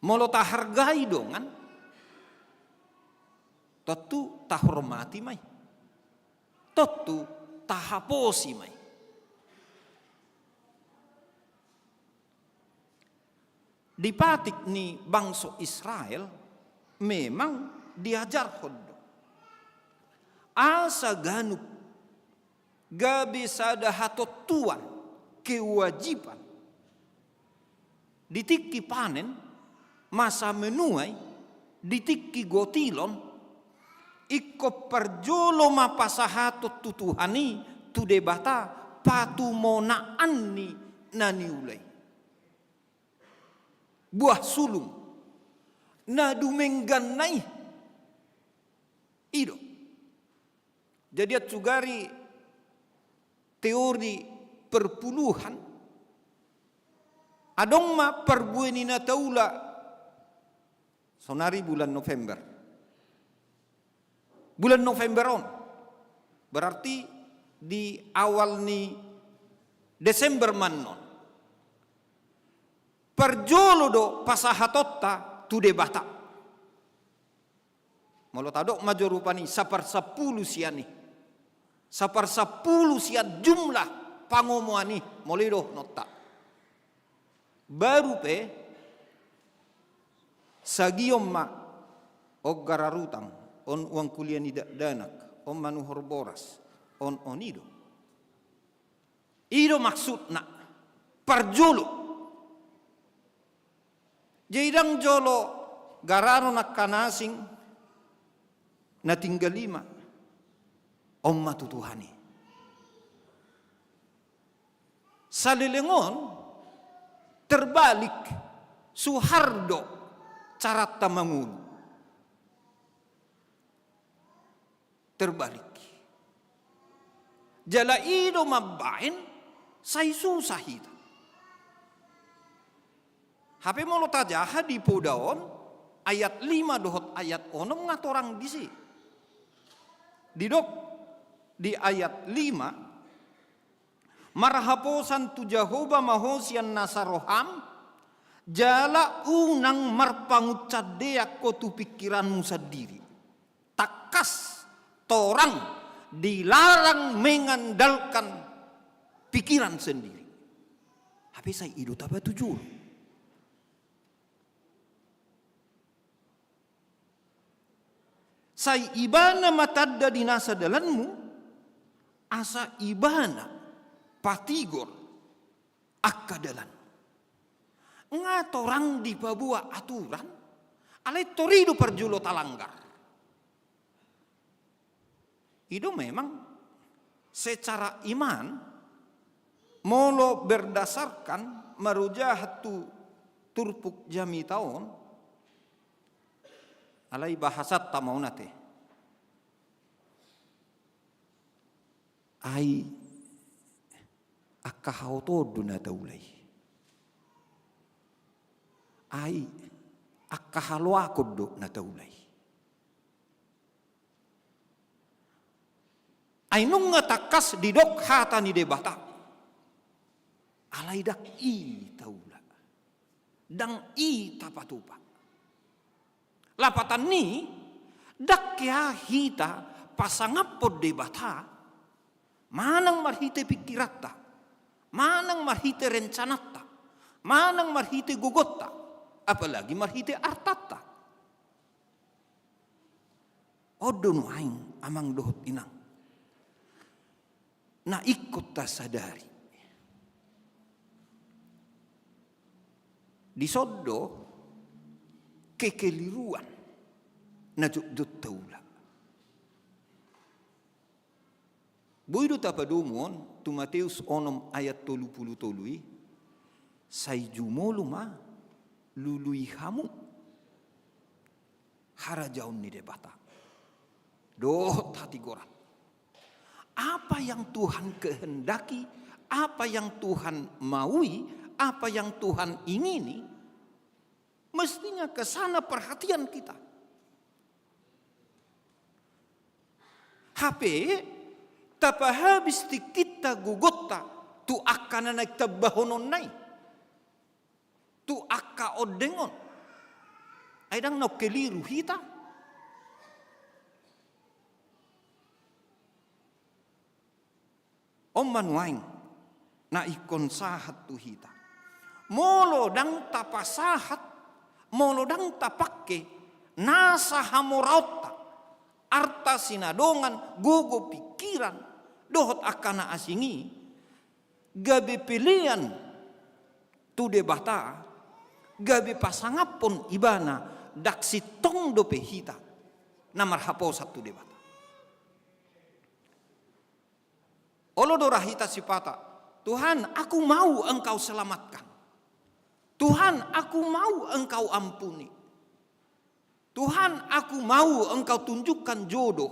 Molo tahargai dongan, tontu tahormati ma i. Tontu tahaposi ma i. Di patik ni bangso Israel memang diajarhon do. Asa ganup gabe sada hatontuan, kewajiban. Di tingki panen, masa menuai, di tingki gotilon, ingkon parjolo ma pasahaton tu Tuhan i, tu Debata, patumonaan ni na niula i. Buah sulung na dumengganna i. I do. Jadi, ansugari teori perpuluhan, adong ma parbue ni na taula sonari bulan November. Bulan November on, berarti di awal ni Desember ma annon. Parjolo do pasahatonta tu Debata. Molo tadok ma jo rupani saparsampulu sian i. Saparsampulu sian jumlah pangomoan i, molo i dohononta. Baru pe Sagion ma on gararutang, on uang kuliah ni dakdanak, on manuhor boras, on on i do. I do maksudna, parjolo. Jadi ndang jolo garanon angka na asing na tinggal i ma, on ma tu Tuhan i. Saleleng on terbalik, suhar do caranta mangolu. Terbalik. Jala i do mambaen sai susah hita. Hape molo tajaha di poda on, ayat lima dohot ayat onom nga torang disi. Didok di ayat lima, marhaposan tu Jahowa ma ho sian nasa roham, jala unang marpanguncandean ho tu pingkiranmu sandiri. Tangkas, torang, dilarang mengandalkan pikiran sendiri. Hape sai i do taba tu jolo. Sai Ibana ma tanda di nasa dalanmu, asa Ibana patigor angka dalan. Nga torang dipaboa aturan, alai tor i do parjolo talanggar. I do memang secara iman, molo berdasarkan marujahan tu turpuk jamita on, alai bahasanta ma on ate. Ai angka haotoon do na taula i. Ai angka haloakon do na taula i. Ai nunga tangkas didok hata ni Debata. Alai ndang i taula. Ndang i tapatupa. Lapatan ni, ndang hea hita pasangaphon Debata, manang marhite pingkiranta, manang marhite rencananta, manang marhite gogonta, apalagi marhite artanta. On do nuaeng amang dohot inang. Na ingkon tasadari. Dison do kekeliruan na jotjot taula. Boi do tapadomu on tu Mateus onom ayat tolu pulu tolu i, sai jumolo ma lului hamu harajaon ni Debata. Dohot hatigoran. Apa yang Tuhan kehendaki, apa yang Tuhan maui, apa yang Tuhan ingini, mestinya ke sana perhatian kita. Hape, tapahabis tingkinta gogonta tu angka na naeng tambahononna i. Tu angka ondeng on. Ai ndang na keliru hita. On ma nuaeng na ingkon sahat tu hita. Molo ndang tapasahat, molo ndang tapangke nasa hamoraonta, arta sinadongan, gogo pingkiran, dohot angka na asing i, gabe pelean tu Debata, gabe pasangaphon Ibana, ndang sintong dope hita na marhaposan tu Debata. Olo do ra hita sipata, "Tuhan, aku mau Engkau selamatkan. Tuhan, aku mau Engkau ampuni. Tuhan, aku mau Engkau tunjukkan jodoh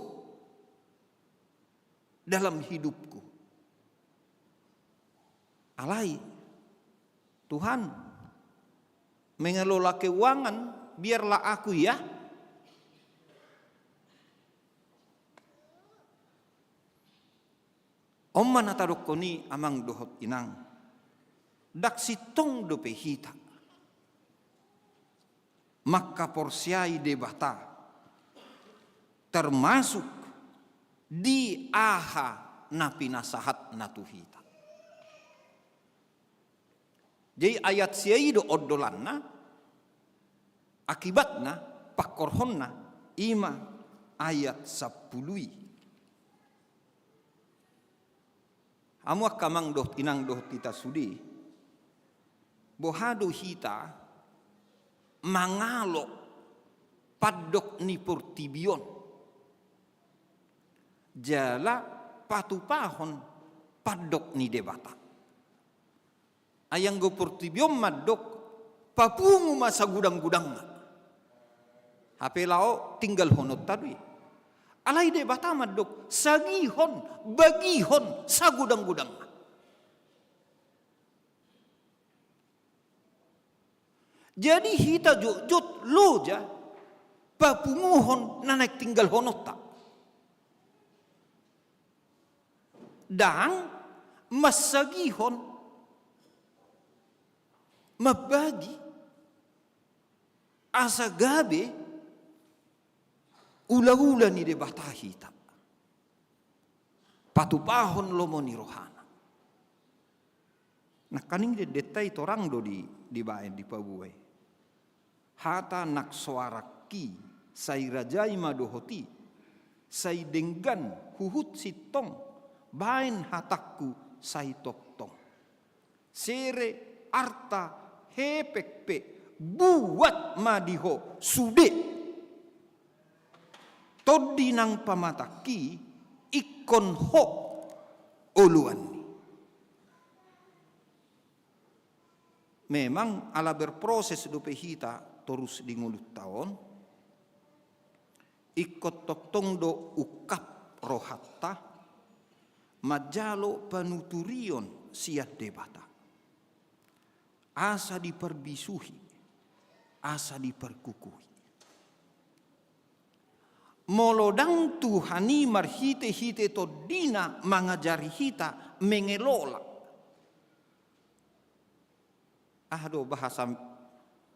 dalam hidupku." Alai, "Tuhan, mengelola keuangan biarlah aku ya." On ma na tadokkon i amang dohot inang, ndang sintong dope hita mangkaporseai Debata, termasuk di aha na pinasahatna tu hita. Jadi ayat sia i do ondolanna, Akibatna, pangkorhonna, i ma ayat sampulu i. Hamu angka amang dohot inang dohot hita sude, boha do hita mangalo pandok ni portibi on jala patupahon pandok ni Debata? Ai anggo portibi on mandok, papungu ma sagudang-gudangna. Hape laho tinggalhononta do i. Alai Debata mandok, sagihon, bagihon sagudang-gudangna. Jadi hita jotjot loja papunguhon na naeng tinggalhononta. Ndang mansagihon, mambagi, asa gabe ulaula ni Debata hita, patupahon lomo ni rohana. Nangkaning dendenta i torang do di, dibaen, dipaboa i. Hata nang soarangki, sai rajai ma dohot i, sai denggan huhut sintong, baen hatangku sai tongtong. Sere, arta, hepeng pe, buat ma di ho sude. Tondi nang pamatangki, ingkon ho oloanni. Memang ala berproses dope hita torus di ngolunta on, ingkon tongtong do ungkap rohanta manjalo panuturion sian Debata. Asa diparbisuhi, asa diparkukuhi. Molo ndang Tuhan i marhite-hite tondina mangajari hita mengelola. Aha do bahasa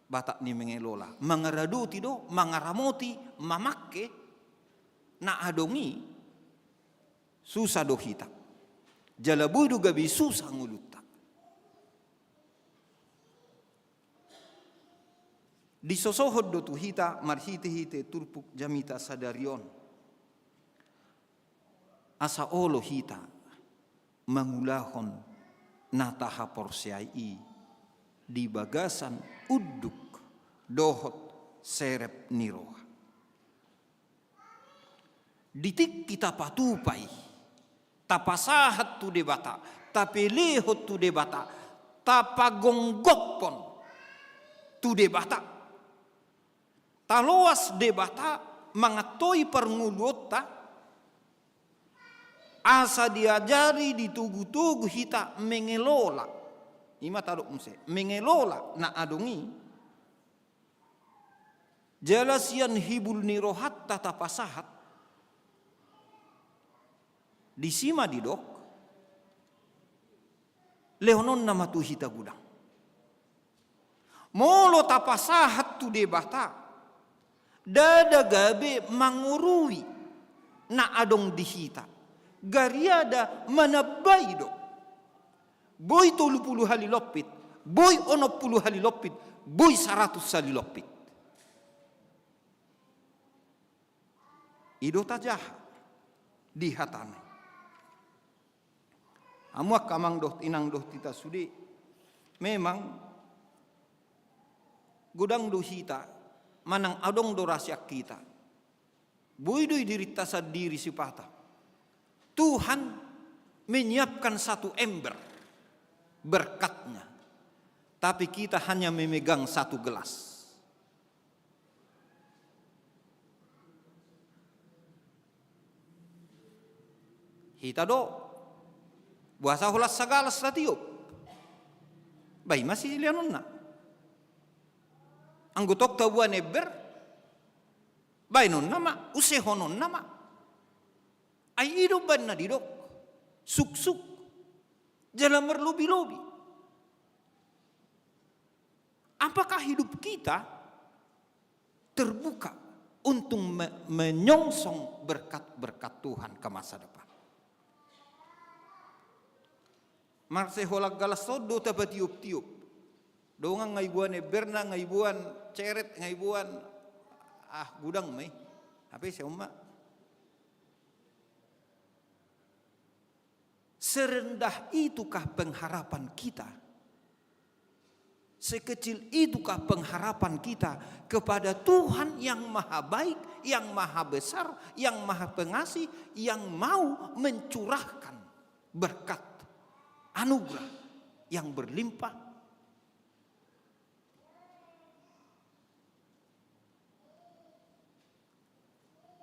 Batak ni mengelola? Mangaradoti do, mangaramoti, mamangke na adong i, susa do hita. Jala boi do gabe susa ngolunta. Disosohon do tu hita marhite-hite turpuk jamita sadari on, asa olo hita mangulahon na tahaporseai i di bagasan unduk dohot serep ni roha. Di tingki tapatupa i, tapasahat tu Debata, tapelehon tu Debata, tapagonggophon tu Debata, taloas Debata mangantoi parngoluonta, asa diajari, ditogu-togu hita mengelola. I ma tadok muse, mengelola na adong i. Jala sian hibul ni rohanta tapasahat. Disi ma didok, lehononna ma tu hita godang. Molo tapasahat tu Debata, ndada gabe mangorui na adong di hita. Gariada manambai do. Boi tolu pulu hali lompit, boi onom pulu hali lompit, boi saratus hali lompit. I do tajaha di hatana. Hamu angka amang dohot inang dohot hita sude, memang godang do hita, manang adong do ra sian hita. Boi do i dirinta sandiri sipata. Tuhan menyiapkan satu ember berkat-Nya. Tapi kita hanya memegang satu gelas. Hita do, boasa holan sagalas tatiop? Ba i ma silehononna. Anggo tong taboan ember, baenonna ma, usehononna ma. Ai i do umbaen na didok, suksuk, jala marlobi-lobi. Apakah hidup kita terbuka untuk me-, menyongsong berkat-berkat Tuhan ke masa depan? Marsiholan galas on do tapatiop-tiop. Dongan nga iboan emberna, nga iboan ceret, nga iboan, ah, godang ma i. Hape sai on ma. Serendah itukah pengharapan kita? Sekecil itukah pengharapan kita kepada Tuhan yang maha baik, yang maha besar, yang maha pengasih, yang mau mencurahkan berkat, anugerah yang berlimpah?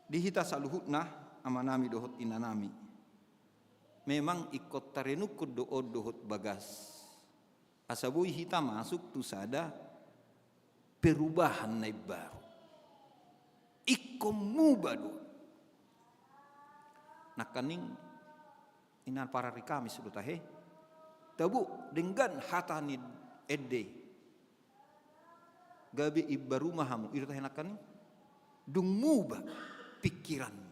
Di hita saluhutna, amanami dohot inanami, memang ingkon tarenungkon do on dohot bagas, asa boi hita masuk tu sada perubahan na imbaru. Ingkon muba do. Nangkaning, ina parari Kamis do tahe, tabo denggan hata ni ende. Gabe imbaru ma hamu, i do tahe nangkaning. Dung muba pikiranmu.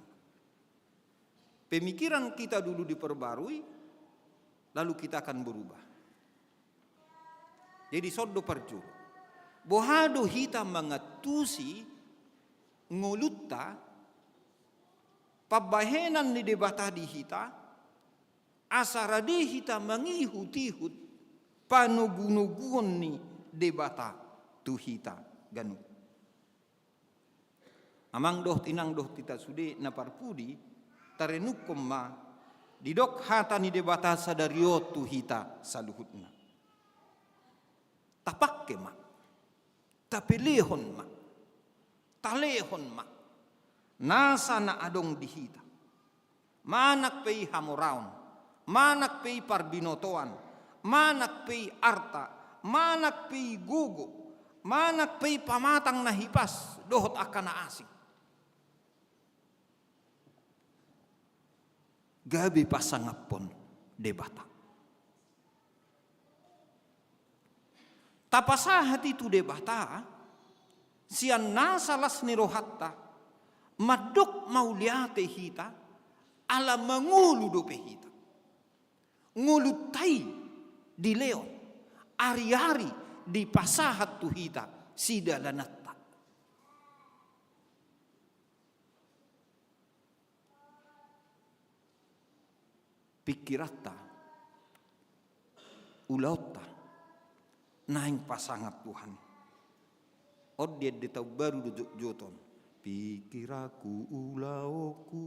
Pemikiran kita dulu diperbarui, lalu kita akan berubah. Jadi, songon parjolo, boha do hita mangantusi ngolunta, pambahenan ni Debata di hita, asa rade hita mangihut-ihut panogunoguon ni Debata tu hita ganup. Amang dohot inang dohot hita sude na parpudi, tarenungkon ma, didok hata ni Debata sadari on tu hita saluhutna. Tapangke ma, tapelehon ma, talehon ma nasa na adong di hita. Manang pe i hamoraon, manang pe i parbinotoan, manang pe i arta, manang pe i gogo, manang pe i pamatang na hipas dohot angka na asing. Gabe pasangaphon Debata. Tapasahat i tu Debata sian nasa las ni rohanta, mandok mauliate hita, ala mangolu dope hita. Ngolunta i dilehon, ari-ari dipasahat tu hita sidalananta. Pikiranta, ulaonta, naeng pasangap Tuhan. On di ende taon baru do jotjot on. Pikiranku, ulaonku,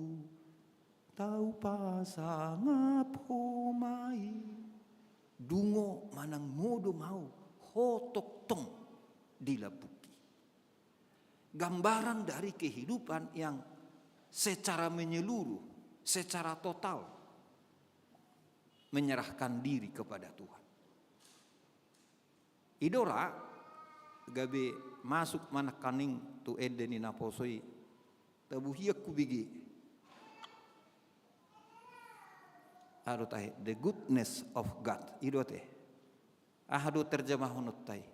tau pasangap Ho ma i. Dungo manang modom ahu, Ho tongtong di lambungki. Gambaran dari kehidupan yang secara menyeluruh, secara total menyerahkan diri kepada Tuhan. I do ra, gabe masuk ma nangkaning tu ende ni naposo i, tabo hian hubege. Aha do tahe, the goodness of God. I do tahe. Aha do terjemahononta i?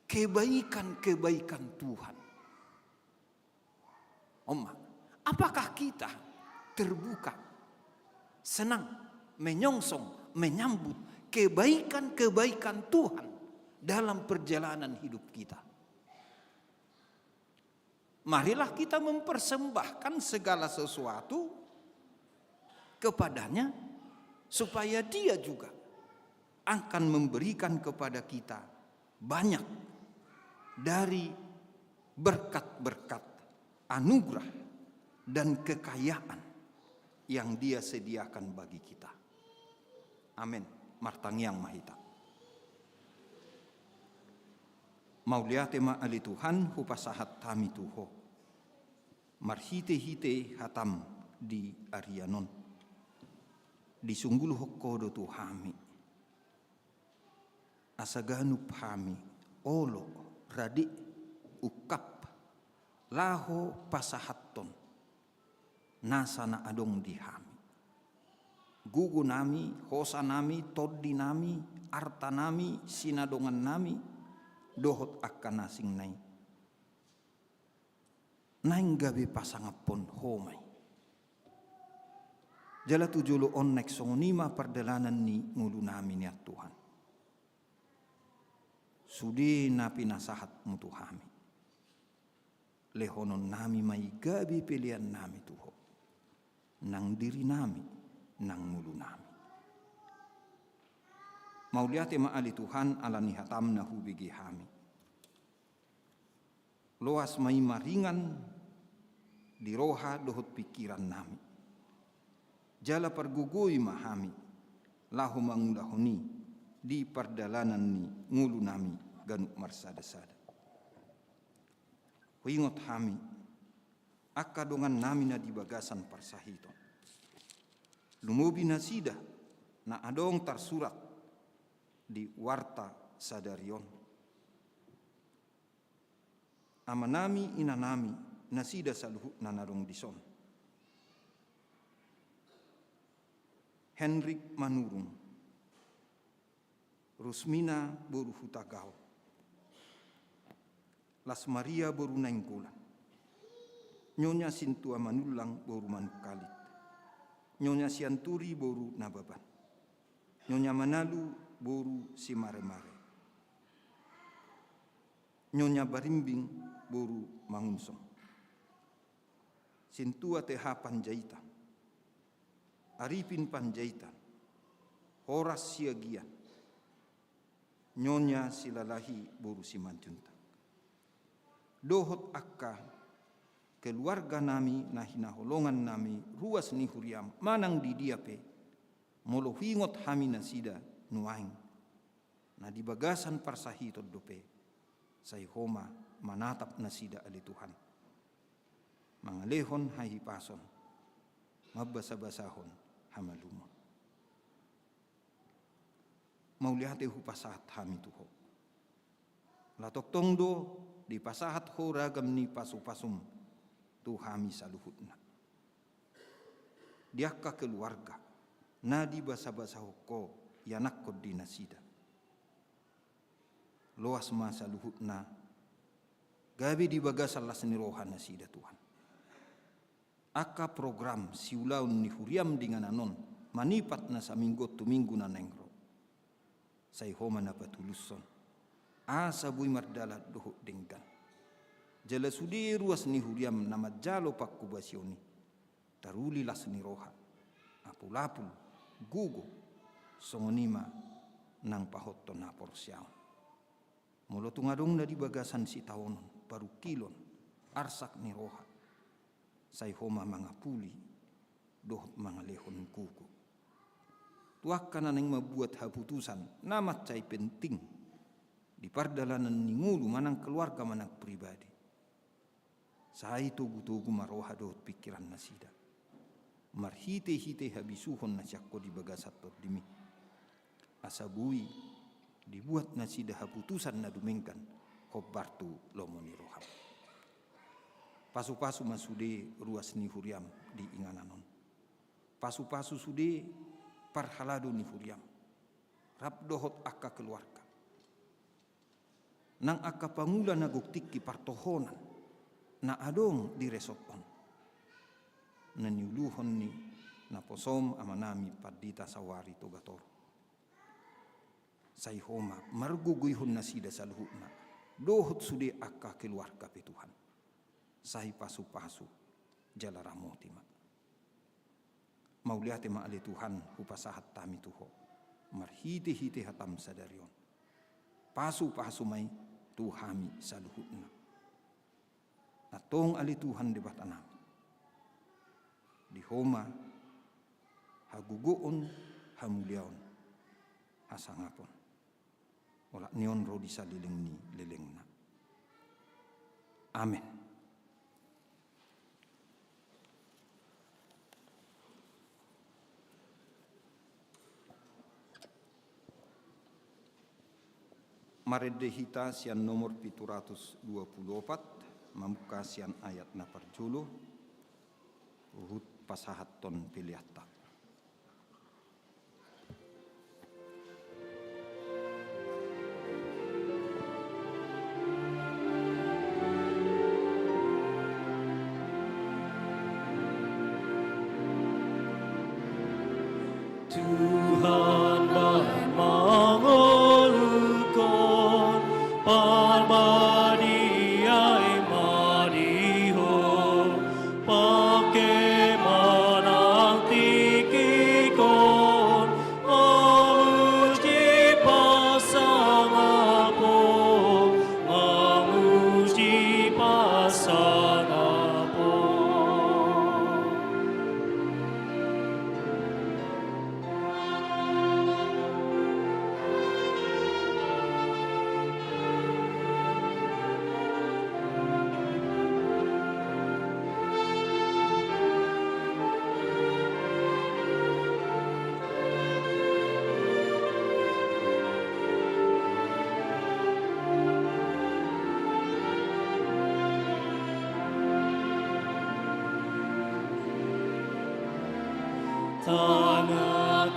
Kebaikan-kebaikan Tuhan. On ma, apakah kita terbuka, senang, menyongsong, menyambut kebaikan-kebaikan Tuhan dalam perjalanan hidup kita? Marilah kita mempersembahkan segala sesuatu kepada-Nya, supaya Dia juga akan memberikan kepada kita banyak dari berkat-berkat, anugerah, dan kekayaan yang Dia sediakan bagi kita. Amen. Martangiang ma hita. Mauliate ma ale Tuhan, hupasahat hami tu Ho marhite-hite hataM di arian on. Disunggulhon Ho do tu hami, asa ganup hami olo, rade, ungkap, laho pasahathon nasa na adong di hami. Gogonami, hosanami, tondinami, artanami, sinadongannami, dohot angka na asing na i, naeng gabe pasangaphon Ho ma i. Jala tu jolo on naeng songon i ma pardalanan ni ngolunami nian Tuhan. sude na pinasahatmu tu hami. Lehononnami ma i gabe peleannami tu Ho, nang dirinami, nang ngolunami. Mauliate ma ale Tuhan ala ni hataM na hubege hami. Loas ma i maringan di roha dohot pingkirannami. Jala pargogoi ma hami laho mangulahon i di pardalanan ni ngolunami ganup marsadasada. Huingot hami angka dongannami na di bagasan parsahiton. Lumobi nasida na adong tarsurat di warta sadari on. Amanami, inanami, nasida saluhutna na adong dison. Henrik Manurung, Rusmina boru Hutagaol, Las Maria boru Nainggolan, Nyonya Sintua Manullang boru Manungkalit, Nyonya Sianturi boru Nababan, Nyonya Manalu boru Simaremare, Nyonya Barimbing boru Mangunsong, Sintua T H Panjaitan, Arifin Panjaitan, Horas Siagian, Nyonya Silalahi boru Simanjuntak, dohot angka keluarganami na hinaholongannami ruas ni huriaM manang di dia pe, molo huingot hami nasida nuaeng na di bagasan parsahiton dope, sai Ho ma manatap nasida ale Tuhan, mangalehon hahipason, mambasabasahon hamalumon. Mauliate hupasahat hami tu Ho. Ala tongtong do dipasahat Ho ragam ni pasupasuM tu hami saluhutna. Di angka keluarga na dibasabasahon Ho ianakhon di nasida, loas ma saluhutna gabe di bagasan las ni roha nasida Tuhan. Angka program siulaon ni huriaM di inganan on manipat na saminggu tu minggu na naeng ro, sai Ho ma na patulushon asa boi mardalan dohot denggan. Jala sude ruas ni huriaM na manjalo pangkobasion i taruli las ni roha, apulapul, gogo, songon i ma nang pahothon haporseaon. Molo tung adong na di bagasan sitaonon, parungkilon, arsak ni roha, sai Ho ma mangapuli dohot mangalehon gogo. Tu angka na naeng mambuat haputusan na mansai penting di pardalanan ni ngolu manang keluarga manang pribadi, sai togutogu ma roha dohot pingkiran nasida marhitehite habisuhon na sian Ho di bagasan TondiMi, asa boi dibuat nasida haputusan na dumenggan hombar tu lomo ni rohaM. Pasupasu ma sude ruas ni huriaM di inganan on. Pasupasu sude parhalado ni huriaM rap dohot angka keluarga nang angka pangula na gok tingki partohonan na adong di resort on, na niuluhon ni naposoM amanami Pandita Sawari Togator. Sai Ho ma margogoihon nasida saluhutna dohot sude angka keluarga pe Tuhan. Sai pasupasu jala ramoti ma. Mauliate ma ale Tuhan hupasahat hami tu Ho marhitehite hataM sadari on. Pasupasu ma i tu hami saluhutna. Antong ale Tuhan Debatanami, di Ho ma hagogoon, hamuliaon, hasangapon. Olat ni on ro di saleleng ni lelengna. Amen. Marende hita sian nomor pitu ratus dua pulu opat, mamungka sian ayat na parjolo, huhut pasahathon peleanta. Tuhan bahen mangoluhon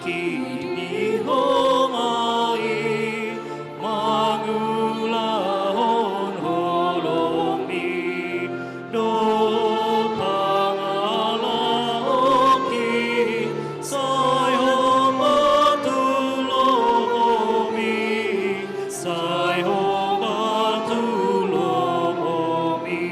Tangihon ma i mangulahon holongmi, dohot pangalahonki sai Ho ma tulongonmi, sai Ho ma tulongonmi.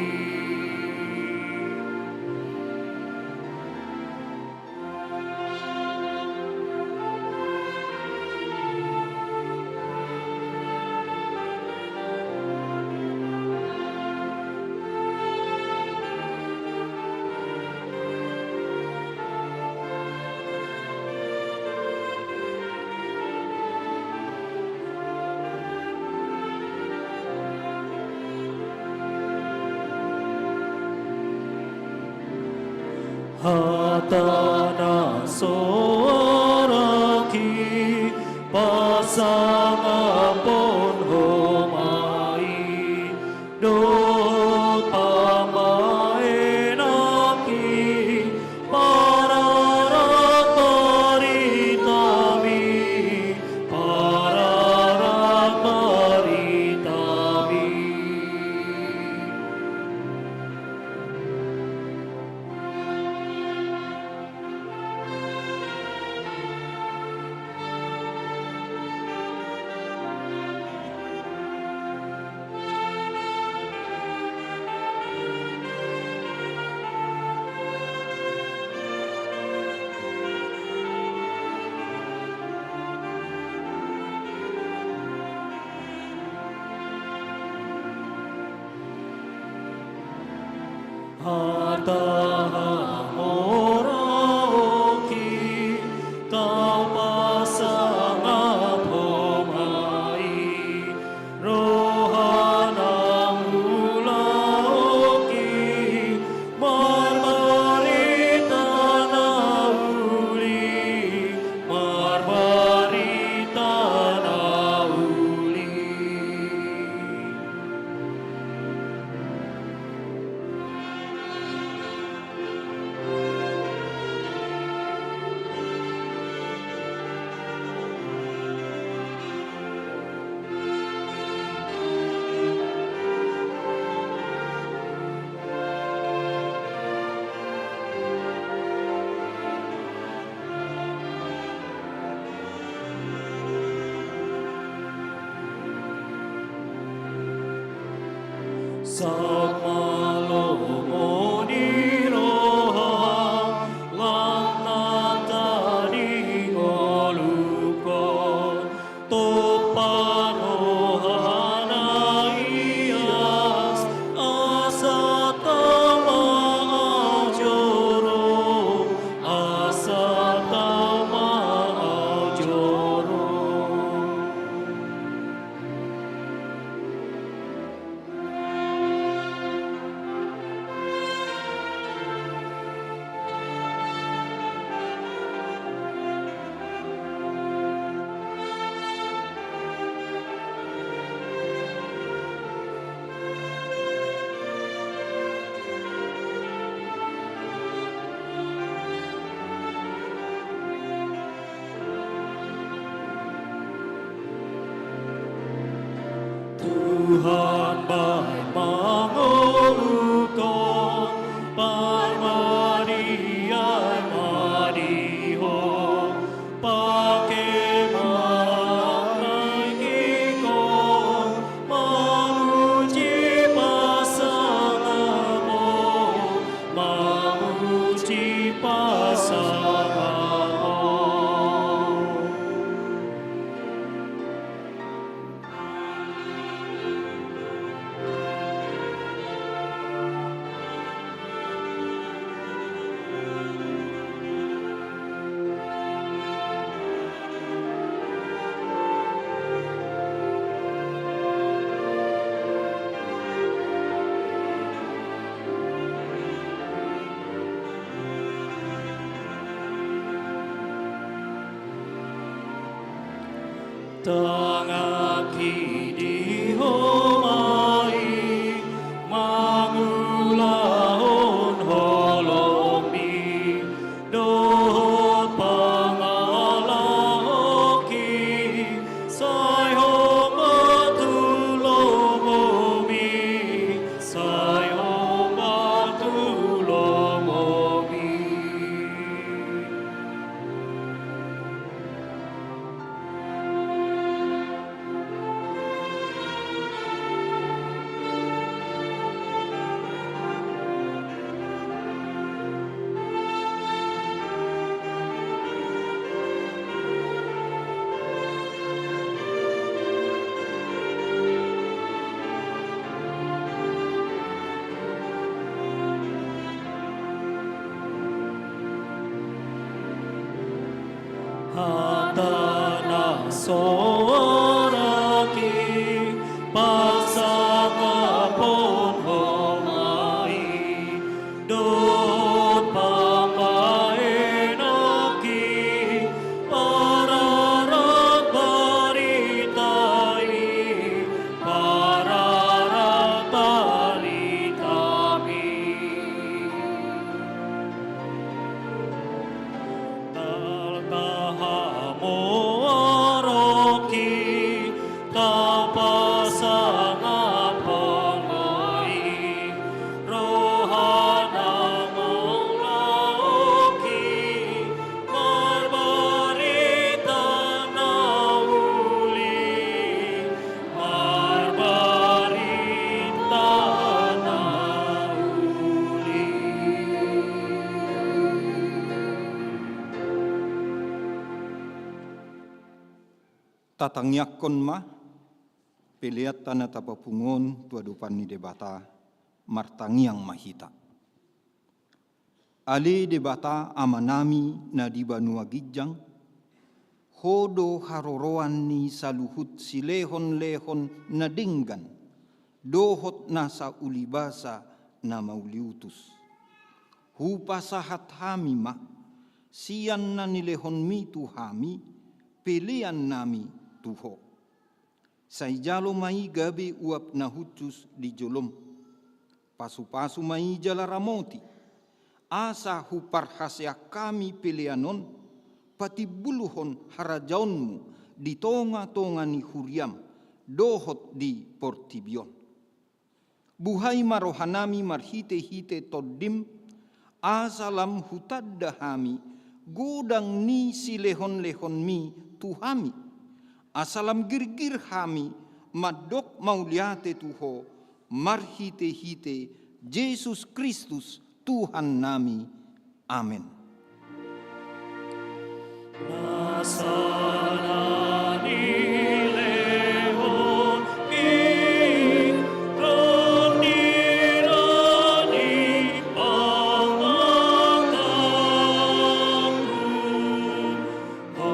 Hata na so araki pasangaphon Ho ma i, dohot pambahenanki pararak baritami, pararak baritami. Hata hamoraonki, tau pasangap Ho ma i, roha na ulaonki, marbarita na uli, marbarita na uli. Sahat ma lomo ni roha, lam na tadingoluhon, tompa roha na ias, asa tama ajoro, asa tama ajoro. Tuhan, bahen ma ngolungkon, parmadiai ma di Ho, pake ma tingkikon, mamuji pasangapon, mamuji pasangapon. Tanganki di Ho ma i mangulahon holongmi, dohot Hata na sorang i, pasangaphon Ho ma i, dohot pambahenan i, pararat barita i, pararat baritami. Talpa hamu ro i, tapasangap Ho ma i, rohana mangulahon i, marbarita na uli, marbarita na uli. Tatangiangkon ma peleanta na tapapungu on tu adopan ni Debata. Martangiang ma hita. Ale Debata Amanami na di banua ginjang, Ho do haroroan ni saluhut silehonlehon na denggan dohot nasa ulibasa na mauliutus. Hupasahat hami ma, sian na nilehonmi tu hami, peleannami tu Ho. Sai jalo ma i gabe uap na hushus di jolom. Pasupasu ma i jala ramoti, asa huparhaseang hami pelean on patimbulhon harajaonmu di tongatonga ni huriam dohot di portibi on. Buhai ma rohanami marhitehite Tondim, asa lam hutanda hami godang ni silehonlehonmi tu hami, asa lam girgir hami mandok mauliate tu Ho, marhitehite Jesus Kristus Tuhannami. Amen. Nasa na nilehon i, tondiran ni pangatangku, Ho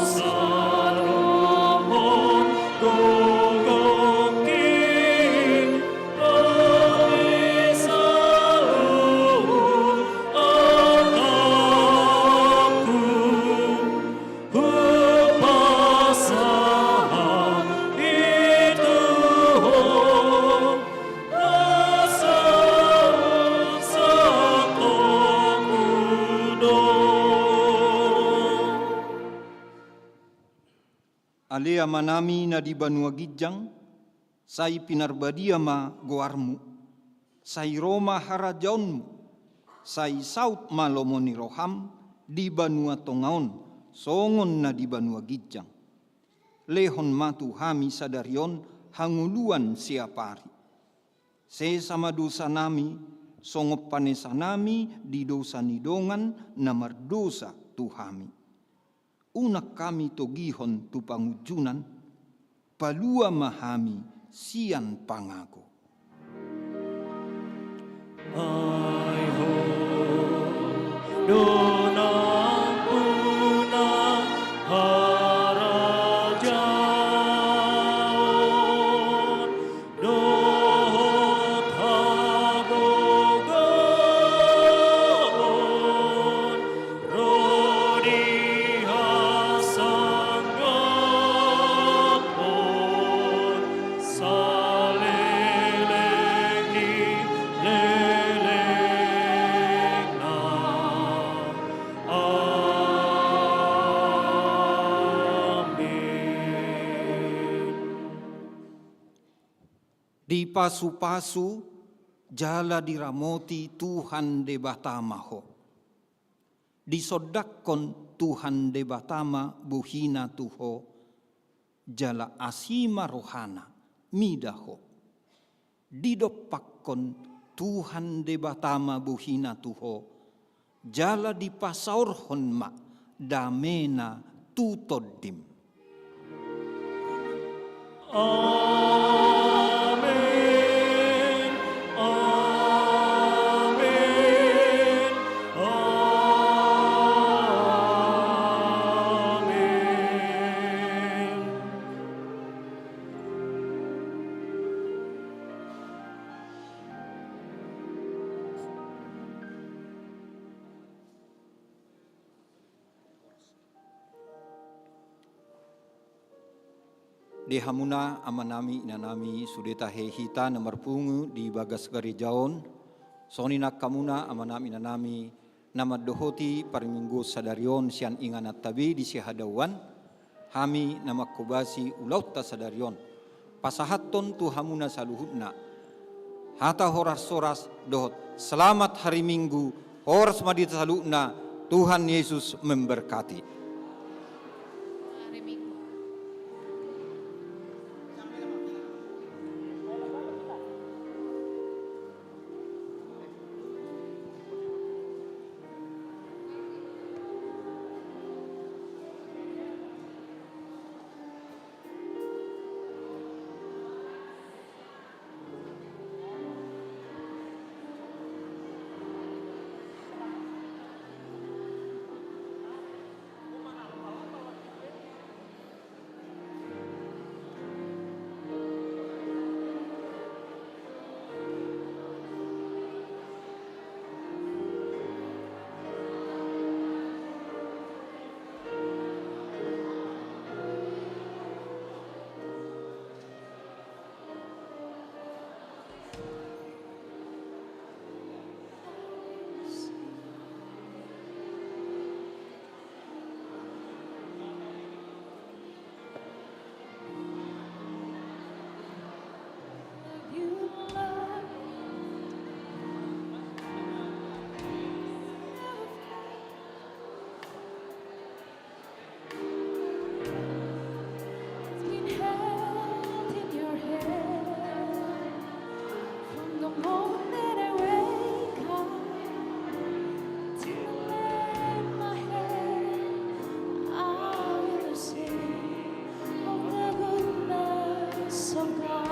sarohon gogongki, ro di saluhut atangku, hupasahat i tu Ho, na saut sangkapku do. Ale Amanami na di banua ginjang, sai pinarbadia ma goarmu, sai ro ma harajaonmu, sai saut ma lomo ni roham di banua tonga on songon na di banua ginjang. Lehon ma tu hami sadari on hangoluan siapari. Sesa ma dosanami, songon panesanami di dosa ni dongan na mardosa tu hami. Unang hami togihon tu pangunjunan, palua ma hami sian pangago. Ai Ho do nampuna harajaon dohot hagogoon, ro di hasanggapon saleleng ni lelengna. Amen. Dipasupasu jala diramoti Tuhan Debata ma ho. Disondangkon Tuhan Debata ma bohina tu ho, jala asi ma rohana mida ho. Didompakkon Tuhan Debata ma bohina tu ho, jala dipasaorhon ma damena tu tondim. Amen. Amen. Amen. Di hamuna amanami inanami, sude tahe hita na marpungu di bagas gareja on, songon i nang hamuna amanami inanami na mandohoti parmingguon sadari on sian ingananta be di sihadauan, hami na manghobasi ulaonta sadari on, pasahathon tu hamuna saluhutna hata horas-horas dohot selamat hari Minggu. Horas ma di hita saluhutna, Tuhan Yesus memberkati. It's been held in your hand from the moment I wake up till I lay my head. I will sing of the goodness of God.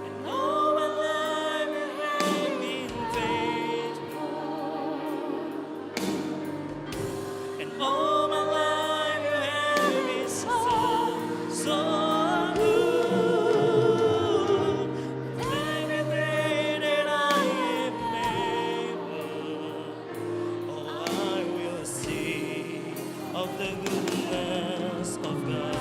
And all my life you have been faithful. And all my life you have been so, so good. Every day that I am able, oh, I will sing of the goodness of God.